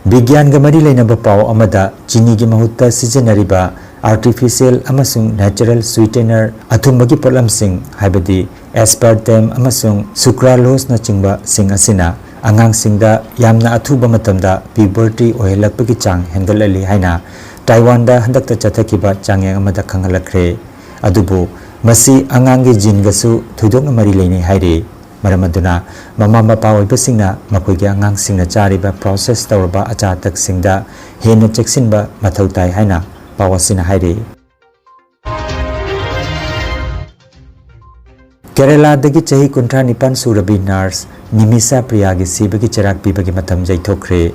ꯕꯤꯒ꯭ꯌꯥꯟꯒ ꯃꯔꯤ ꯂꯩꯅꯕ ꯄꯥꯎ ꯑꯃꯗ, ꯆꯤꯅꯤꯒꯤ ꯃꯍꯨꯠꯇ ꯁꯤꯖꯤꯟꯅꯔꯤꯕ ꯑꯥꯔꯇꯤꯐꯤꯁꯤꯌꯦꯜ ꯑꯃꯁꯨꯡ ꯅꯦꯆꯔꯦꯜ ꯁ꯭ꯋꯤꯇꯦꯅꯔ, ꯑꯊꯨꯝꯕꯒꯤ ꯄꯣꯠꯂꯝꯁꯤꯡ, ꯍꯥꯏꯕꯗꯤ ꯑꯦꯁꯄꯥꯔꯇꯦꯝ ꯑꯃꯁꯨꯡ ꯁꯨꯀ꯭ꯔꯥꯂꯣꯁꯅꯆꯤꯡꯕꯁꯤꯡ ꯑꯁꯤꯅ ꯑꯉꯥꯡꯁꯤꯡꯗ ꯌꯥꯝꯅ ꯑꯊꯨꯕ ꯃꯇꯝꯗ ꯄ꯭ꯌꯨꯕꯔꯇꯤ ꯑꯣꯏꯍꯜꯂꯛꯄꯒꯤ ꯆꯥꯡ ꯍꯦꯟꯒꯠꯍꯜꯂꯤ ꯍꯥꯏꯅ ꯇꯥꯏꯋꯥꯟꯗ ꯍꯟꯗꯛꯇ ꯆꯠꯊꯈꯤꯕ ꯆꯥꯡꯌꯦꯡ ꯑꯃꯗ ꯈꯪꯍꯜꯂꯛꯈ꯭ꯔꯦ꯫ ꯑꯗꯨꯕꯨ ꯃꯁꯤ ꯑꯉꯥꯡꯒꯤ ꯖꯤꯟꯒꯁꯨ ꯊꯣꯏꯗꯣꯛꯅ ꯃꯔꯤ ꯂꯩꯅꯩ ꯍꯥꯏꯔꯤ꯫ ꯃꯔꯝ ꯑꯗꯨꯅ ꯃꯃꯥ ꯃꯄꯥ ꯑꯣꯏꯕꯁꯤꯡꯅ ꯃꯈꯣꯏꯒꯤ ꯑꯉꯥꯡꯁꯤꯡꯅ ꯆꯥꯔꯤꯕ ꯄ꯭ꯔꯣꯁꯦꯁ ꯇꯧꯔꯕ ꯑꯆꯥ ꯑꯊꯛꯁꯤꯡꯗ ꯍꯦꯟꯅ ꯆꯦꯛꯁꯤꯟꯕ ꯃꯊꯧ ꯇꯥꯏ ꯍꯥꯏꯅ ꯄꯥꯎ ꯑꯁꯤꯅ ꯍꯥꯏꯔꯤ꯫ ꯀꯦꯔꯦꯂꯥꯗꯒꯤ ꯆꯍꯤ ꯀꯨꯟꯊ꯭ꯔꯥ ꯅꯤꯄꯥꯟ ꯁꯨꯔꯕꯤ ꯅꯔꯁ ꯅꯤꯃꯤꯁꯥ ꯄ꯭ꯔꯤꯌꯥꯒꯤ ꯁꯤꯕꯒꯤ ꯆꯩꯔꯥꯛ ꯄꯤꯕꯒꯤ ꯃꯇꯝ ꯌꯩꯊꯣꯛꯈ꯭ꯔꯦ꯫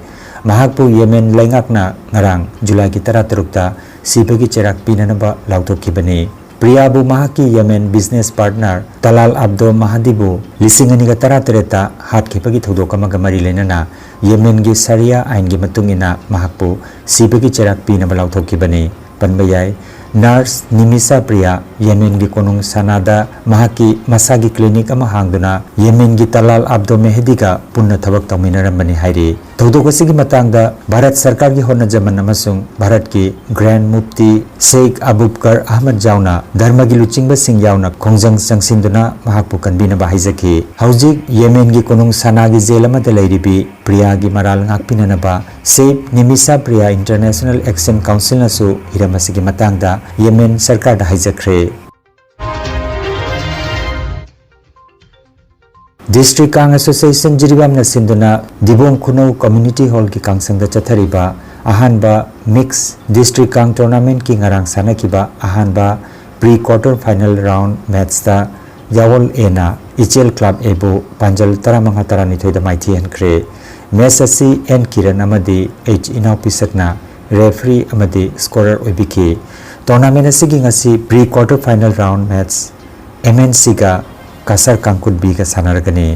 ꯃꯍꯥꯛꯄꯨ ꯌꯦꯃꯦꯟ ꯂꯩꯉꯥꯛꯅ ꯉꯔꯥꯡ ꯖꯨꯂꯥꯏꯒꯤ ꯇꯔꯥ ꯇꯔꯨꯛꯇ ꯁꯤꯕꯒꯤ ꯆꯩꯔꯥꯛ ꯄꯤꯅꯅꯕ ꯂꯥꯎꯊꯣꯛꯈꯤꯕꯅꯤ꯫ ꯄ꯭ꯔꯤꯌꯥꯕꯨ ꯃꯍꯥꯛꯀꯤ ꯌꯦꯃꯦꯟ ꯕꯤꯖꯤꯅꯦꯁ ꯄꯥꯔꯠꯅꯔ ꯇꯂꯥꯜ ꯑꯕꯗꯣ ꯃꯍꯗꯤꯕꯨ ꯂꯤꯁꯤꯡ ꯑꯅꯤꯒ ꯇꯔꯥ ꯇꯔꯦꯠꯇ ꯍꯥꯠꯈꯤꯕꯒꯤ ꯊꯧꯗꯣꯛ ꯑꯃꯒ ꯃꯔꯤ ꯂꯩꯅꯅ ꯌꯦꯃꯦꯟꯒꯤ ꯁꯔꯤꯌꯥ ꯑꯥꯏꯟꯒꯤ ꯃꯇꯨꯡ ꯏꯟꯅ ꯃꯍꯥꯛꯄꯨ ꯁꯤꯕꯒꯤ ꯆꯩꯔꯥꯛ ꯄꯤꯅꯕ ꯂꯥꯎꯊꯣꯛꯈꯤꯕꯅꯤ꯫ ꯄꯟꯕ ꯌꯥꯏ, ꯅꯔꯁ ꯅꯤꯃꯤꯁꯥ ꯄ꯭ꯔꯤꯌꯥ ꯌꯦꯃꯦꯟꯒꯤ ꯀꯣꯅꯨꯡ ꯁꯅꯥꯗ ꯃꯍꯥꯛꯀꯤ ꯃꯁꯥꯒꯤ ꯀ꯭ꯂꯤꯅꯤꯛ ꯑꯃ ꯍꯥꯡꯗꯨꯅ ꯌꯦꯃꯦꯟꯒꯤ ꯇꯂꯥꯜ ꯑꯕꯗꯣ ꯃꯦꯍꯗꯤꯒ ꯄꯨꯟꯅ ꯊꯕꯛ ꯇꯧꯃꯤꯟꯅꯔꯝꯕꯅꯤ ꯍꯥꯏꯔꯤ꯫ ꯊꯧꯗꯣꯛ ꯑꯁꯤꯒꯤ ꯃꯇꯥꯡꯗ ꯚꯥꯔꯠ ꯁꯔꯀꯥꯔꯒꯤ ꯍꯣꯠꯅꯖꯃꯟ ꯑꯃꯁꯨꯡ ꯚꯥꯔꯠꯀꯤ ꯒ꯭ꯔꯦꯟ ꯃꯨꯐꯇꯤ ꯁꯦꯈ ꯑꯕꯨꯕꯀꯔ ꯑꯍꯃꯗ ꯌꯥꯎꯅ ꯙꯔꯃꯒꯤ ꯂꯨꯆꯤꯡꯕꯁꯤꯡ ꯌꯥꯎꯅ ꯈꯣꯡꯖꯪ ꯆꯪꯁꯤꯟꯗꯨꯅ ꯃꯍꯥꯛꯄꯨ ꯀꯟꯕꯤꯅꯕ ꯍꯥꯏꯖꯈꯤ꯫ ꯍꯧꯖꯤꯛ ꯌꯦꯃꯦꯟꯒꯤ ꯀꯣꯅꯨꯡ ꯁꯅꯥꯒꯤ ꯖꯦꯜ ꯑꯃꯗ ꯂꯩꯔꯤꯕꯤ ꯄ꯭ꯔꯤꯌꯥꯒꯤ ꯃꯔꯥꯜ ꯉꯥꯛꯄꯤꯅꯅꯕ ꯁꯦꯚ ꯅꯤꯃꯤꯁꯥ ꯄ꯭ꯔꯤꯌꯥ ꯏꯟꯇꯔꯅꯦꯁꯅꯦꯜ ꯑꯦꯛꯁꯟ ꯀꯥꯎꯟꯁꯤꯜꯅꯁꯨ ꯍꯤꯔꯝ ꯑꯁꯤꯒꯤ ꯃꯇꯥꯡꯗ ꯌꯦꯃꯦꯟ ꯁꯔꯀꯥꯔꯗ ꯍꯥꯏꯖꯈ꯭ꯔꯦ꯫ ꯗꯤꯁꯇ꯭ꯔꯤꯛ ꯀꯥꯡ ꯑꯦꯁꯣꯁꯤꯌꯦꯁꯟ ꯖꯤꯔꯤꯕꯥꯝꯅ ꯁꯤꯟꯗꯨꯅ ꯗꯤꯕꯣꯡ ꯈꯨꯅꯧ ꯀꯝꯃ꯭ꯌꯨꯅꯤꯇꯤ ꯍꯣꯜꯒꯤ ꯀꯥꯡꯁꯪꯗ ꯆꯠꯊꯔꯤꯕ ꯑꯍꯥꯟꯕ ꯃꯤꯛꯁ ꯗꯤꯁꯇ꯭ꯔꯤꯛ ꯀꯥꯡ ꯇꯣꯔꯅꯥꯃꯦꯟꯠꯀꯤ ꯉꯔꯥꯡ ꯁꯥꯟꯅꯈꯤꯕ ꯑꯍꯥꯟꯕ ꯄ꯭ꯔꯤ ꯀ꯭ꯋꯥꯔꯇꯔ ꯐꯥꯏꯅꯦꯜ ꯔꯥꯎꯟ ꯃꯦꯠꯆꯇ ꯌꯥꯋꯜ ꯑꯦꯅ ꯏꯆꯦꯜ ꯀ꯭ꯂꯕ ꯑꯦꯕꯨ ꯄꯥꯟꯖꯜ ꯇꯔꯥꯃꯉꯥ ꯇꯔꯥꯅꯤꯊꯣꯏꯗ ꯃꯥꯏꯊꯤꯍꯟꯈ꯭ꯔꯦ꯫ ꯃꯦꯠꯆ ꯑꯁꯤ ꯑꯦꯟ ꯀꯤꯔꯟ ꯑꯃꯗꯤ ꯑꯩꯆ ꯏꯅꯥꯎꯄꯤꯁꯛꯅ ꯔꯦꯐ꯭ꯔꯤ ꯑꯃꯗꯤ ꯁ꯭ꯀꯣꯔꯔ ꯑꯣꯏꯕꯤꯈꯤ꯫ ꯇꯣꯔꯅꯥꯃꯦꯟꯠ ꯑꯁꯤꯒꯤ ꯉꯁꯤ pre quarter final round match M N ꯁꯤꯒ ꯀꯁꯔ ꯀꯥꯡꯀꯨꯠ ꯕꯤꯒ ꯁꯥꯟꯅꯔꯒꯅꯤ꯫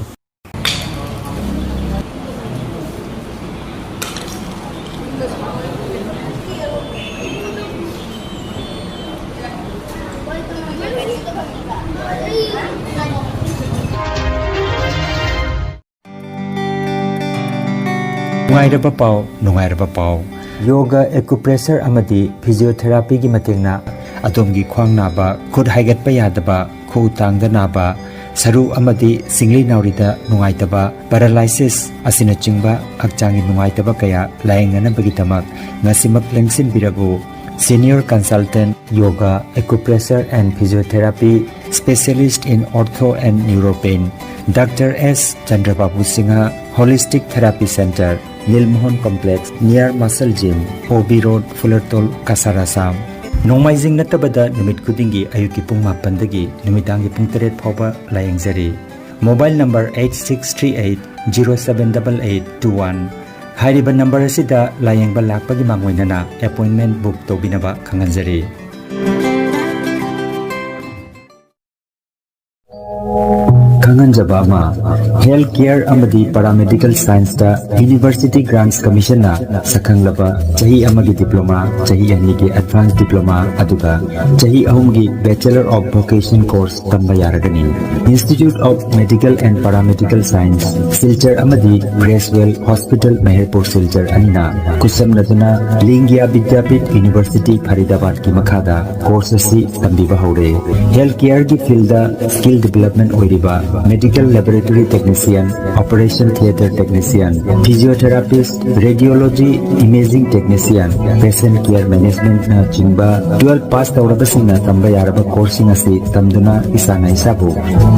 ꯅꯨꯡꯉꯥꯏꯔꯕ ꯄꯥꯎ, ꯅꯨꯡꯉꯥꯏꯔꯕ ꯄꯥꯎ꯫ ꯌꯣꯒ, ꯑꯦꯀꯨꯄ꯭ꯔꯦꯁꯔ ꯑꯃꯗꯤ ꯐꯤꯖꯤꯑꯣꯊꯦꯔꯥꯄꯤꯒꯤ ꯃꯇꯦꯡꯅ ꯑꯗꯣꯝꯒꯤ ꯈ꯭ꯋꯥꯡ ꯅꯥꯕ, ꯈꯨꯠ ꯍꯥꯏꯒꯠꯄ ꯌꯥꯗꯕ, ꯈꯨꯎ ꯇꯥꯡꯗ ꯅꯥꯕ, ꯁꯔꯨ ꯑꯃꯗꯤ ꯁꯤꯡꯂꯤ ꯅꯥꯎꯔꯤꯗ ꯅꯨꯡꯉꯥꯏꯇꯕ, ꯄꯦꯔꯥꯂꯥꯏꯁꯤꯁ ꯑꯁꯤꯅꯆꯤꯡꯕ ꯍꯛꯆꯥꯡꯒꯤ ꯅꯨꯡꯉꯥꯏꯇꯕ ꯀꯌꯥ ꯂꯥꯌꯦꯡꯅꯅꯕꯒꯤꯗꯃꯛ ꯉꯁꯤꯃꯛ ꯂꯦꯡꯁꯤꯟꯕꯤꯔꯛꯎ꯫ Senior Consultant, Yoga, Acupressure and Physiotherapy, Specialist in Ortho and Neuropain, Doctor S Chandrababu Singha, Holistic Therapy Center, Nilmohan Complex, near Muscle Gym, O B Road, Fulertol, Cachar, Assam. ꯅꯣꯡꯃꯥꯏꯖꯤꯡ ꯅꯠꯇꯕꯗ ꯅꯨꯃꯤꯠ ꯈꯨꯗꯤꯡꯒꯤ ꯑꯌꯨꯛꯀꯤ ꯄꯨꯡ ꯃꯥꯄꯟꯗꯒꯤ ꯅꯨꯃꯤꯗꯥꯡꯒꯤ ꯄꯨꯡ ꯇꯔꯦꯠ ꯐꯥꯎꯕ ꯂꯥꯌꯦꯡꯖꯔꯤ꯫ Mobile number eight six three eight zero seven eight eight two one꯫ ꯍꯥꯏꯔꯤꯕ ꯅꯝꯕꯔ ꯑꯁꯤꯗ ꯂꯥꯌꯦꯡꯕ ꯂꯥꯛꯄꯒꯤ ꯃꯥꯡꯑꯣꯏꯅꯅ ꯑꯦꯄꯣꯏꯟꯃꯦꯟ ꯕꯨꯛ ꯇꯧꯕꯤꯅꯕ ꯈꯪꯍꯟꯖꯔꯤ꯫ ꯈꯪꯍꯟꯖꯕ ꯑꯃ, ꯍꯦꯜꯊ ꯀꯦꯌꯔ ꯑꯃꯗꯤ ꯄꯦꯔꯥꯃꯦꯗꯤꯀꯦꯜ ꯁꯥꯏꯟꯁꯇ ꯌꯨꯅꯤꯚꯔꯁꯤꯇꯤ ꯒ꯭ꯔꯥꯟꯠꯁ ꯀꯃꯤꯁꯟꯅ ꯁꯛꯈꯪꯂꯕ ꯆꯍꯤ ꯑꯃꯒꯤ ꯗꯤꯄ꯭ꯂꯣꯃꯥ, ꯆꯍꯤ ꯑꯅꯤꯒꯤ ꯑꯦꯗꯚꯥꯟꯁ ꯗꯤꯄ꯭ꯂꯣꯃꯥ, ꯑꯗꯨꯒ ꯆꯍꯤ ꯑꯍꯨꯝꯒꯤ Bachelor of Vocation course ꯇꯝꯕ ꯌꯥꯔꯒꯅꯤ꯫ Institute of Medical and Paramedical Science, Silchar ꯑꯃꯗꯤ ꯒ꯭ꯔꯦꯁꯋꯦꯜ ꯍꯣꯁꯄꯤꯇꯥꯜ ꯃꯦꯍꯔꯄꯨꯔ ꯁꯤꯜꯆꯔ ꯑꯅꯤꯅ ꯈꯨꯠꯁꯝꯅꯗꯨꯅ ꯂꯤꯡꯒ꯭ꯌꯥ ꯕꯤꯗ꯭ꯌꯥꯄꯤꯊ ꯌꯨꯅꯤꯚꯔꯁꯤꯇꯤ ꯐꯔꯤꯗꯥꯕꯥꯗꯀꯤ ꯃꯈꯥꯗ ꯀꯣꯔꯁ ꯑꯁꯤ ꯇꯝꯕꯤꯕ ꯍꯧꯔꯦ꯫ ꯍꯦꯜꯊ ꯀꯦꯌꯔꯒꯤ ꯐꯤꯜꯗ ꯁ꯭ꯀꯤꯜ ꯗꯤꯚꯦꯂꯞꯃꯦꯟꯠ ꯑꯣꯏꯔꯤꯕ medical laboratory technician, operation theatre technician, physiotherapist, radiology, imaging technician, patient care ꯃꯦꯅꯦꯖꯃꯦꯟꯠꯅꯆꯤꯡꯕ ꯇꯨꯋꯦꯜꯐ ꯄꯥꯁ ꯇꯧꯔꯕꯁꯤꯡꯅ ꯇꯝꯕ ꯌꯥꯔꯕ ꯀꯣꯔꯁꯁꯤꯡ ꯑꯁꯤ ꯇꯝꯗꯨꯅ ꯏꯁꯥꯅ ꯏꯁꯥꯕꯨ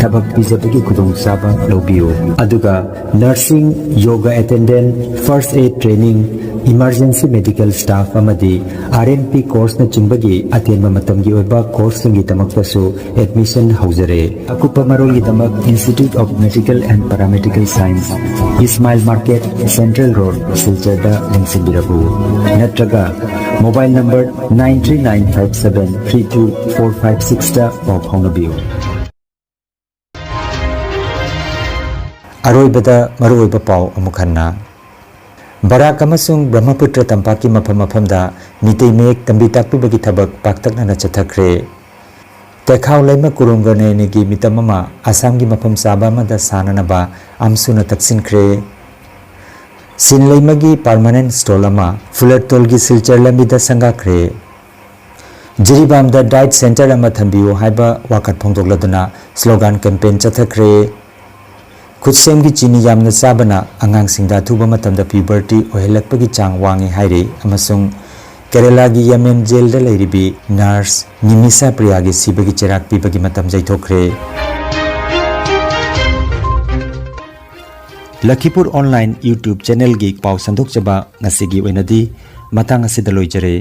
ꯊꯕꯛ ꯄꯤꯖꯕꯒꯤ ꯈꯨꯗꯣꯡꯆꯥꯕ ꯂꯧꯕꯤꯌꯨ꯫ ꯑꯗꯨꯒ ꯅꯔꯁꯤꯡ, yoga attendant, first aid training, emergency medical staff ꯑꯃꯗꯤ ꯑꯥꯔ ꯑꯦꯟ ꯄꯤ ꯀꯣꯔꯁꯅꯆꯤꯡꯕꯒꯤ ꯑꯇꯦꯟꯕ ꯃꯇꯝꯒꯤ ꯑꯣꯏꯕ ꯀꯣꯔꯁꯁꯤꯡꯒꯤꯗꯃꯛꯇꯁꯨ ꯑꯦꯗꯃꯤꯁꯟ ꯍꯧꯖꯔꯦ꯫ ꯑꯀꯨꯞꯄ ꯃꯔꯣꯜꯒꯤꯗꯃꯛ Institute of Medical and Paramedical Science, Ismail market, central road, ꯁꯤꯜꯆꯔꯗ ꯂꯦꯡꯁꯤꯟꯕꯤꯔꯛꯎ꯫ ꯅꯠꯇ꯭ꯔꯒ mobile number nine three nine five seven three two four five sixꯇ ꯄꯥꯎ ꯐꯥꯎꯅꯕꯤꯌꯨ꯫ ꯑꯔꯣꯏꯕꯗ ꯃꯔꯨꯑꯣꯏꯕ ꯄꯥꯎ ꯑꯃꯨꯛ ꯍꯟꯅ꯫ ꯕꯔꯥꯛ ꯑꯃꯁꯨꯡ ꯕ꯭ꯔꯍ꯭ꯃꯄꯨꯇ꯭ꯔ ꯇꯝꯄꯥꯛꯀꯤ ꯃꯐꯝ ꯃꯐꯝꯗ ꯃꯤꯇꯩ ꯃꯌꯦꯛ ꯇꯝꯕꯤ ꯇꯥꯛꯄꯤꯕꯒꯤ ꯊꯕꯛ ꯄꯥꯛꯇꯛꯅꯅ ꯆꯠꯊꯈ꯭ꯔꯦ꯫ ꯇꯦꯈꯥꯎ ꯂꯩꯃ ꯀꯨꯔꯨꯝꯒ ꯅꯌꯅꯤꯒꯤ ꯃꯤꯇꯝ ꯑꯃ ꯑꯁꯥꯝꯒꯤ ꯃꯐꯝ ꯆꯥꯕ ꯑꯃꯗ ꯁꯥꯅꯅꯕ ꯑꯝꯁꯨꯅ ꯇꯛꯁꯤꯟꯈ꯭ꯔꯦ꯫ ꯁꯤꯟ ꯂꯩꯃꯒꯤ ꯄꯔꯃꯥꯅꯦꯟꯠ ꯁ꯭ꯇꯣꯜ ꯑꯃ ꯐꯨꯂꯔꯇꯣꯜꯒꯤ ꯁꯤꯜꯆꯔ ꯂꯝꯕꯤꯗ ꯁꯪꯒꯥꯈ꯭ꯔꯦ꯫ ꯖꯤꯔꯤꯕꯥꯝꯗ ꯗꯥꯏꯠ ꯁꯦꯟꯇꯔ ꯑꯃ ꯊꯝꯕꯤꯌꯨ ꯍꯥꯏꯕ ꯋꯥꯀꯠ ꯐꯣꯡꯗꯣꯛꯂꯗꯨꯅ ꯁ꯭ꯂꯣꯒꯥꯟ ꯀꯦꯝꯄꯦꯟ ꯆꯠꯊꯈ꯭ꯔꯦ꯫ ꯈꯨꯠꯁꯦꯝꯒꯤ ꯆꯤꯅꯤ ꯌꯥꯝꯅ ꯆꯥꯕꯅ ꯑꯉꯥꯡꯁꯤꯡꯗ ꯑꯊꯨꯕ ꯃꯇꯝꯗ ꯄ꯭ꯌꯨꯕꯔꯇꯤ ꯑꯣꯏꯍꯜꯂꯛꯄꯒꯤ ꯆꯥꯡ ꯋꯥꯡꯉꯤ ꯍꯥꯏꯔꯤ ꯑꯃꯁꯨꯡ ꯀꯦꯔꯂꯥꯒꯤ ꯌꯥꯃꯦꯟ ꯖꯦꯜꯗ ꯂꯩꯔꯤꯕꯤ ꯅꯔꯁ ꯅꯤꯃꯤꯁꯥ ꯄ꯭ꯔꯤꯌꯥꯒꯤ ꯁꯤꯕꯒꯤ ꯆꯩꯔꯥꯛ ꯄꯤꯕꯒꯤ ꯃꯇꯝ ꯌꯩꯊꯣꯛꯈ꯭ꯔꯦ꯫ ꯂꯈꯤꯄꯨꯔ ꯑꯣꯟꯂꯥꯏꯟ YouTube ꯆꯦꯅꯦꯜꯒꯤ ꯄꯥꯎ ꯁꯟꯗꯣꯛꯆꯕ ꯉꯁꯤꯒꯤ ꯑꯣꯏꯅꯗꯤ ꯃꯇꯥꯡ ꯑꯁꯤꯗ ꯂꯣꯏꯖꯔꯦ꯫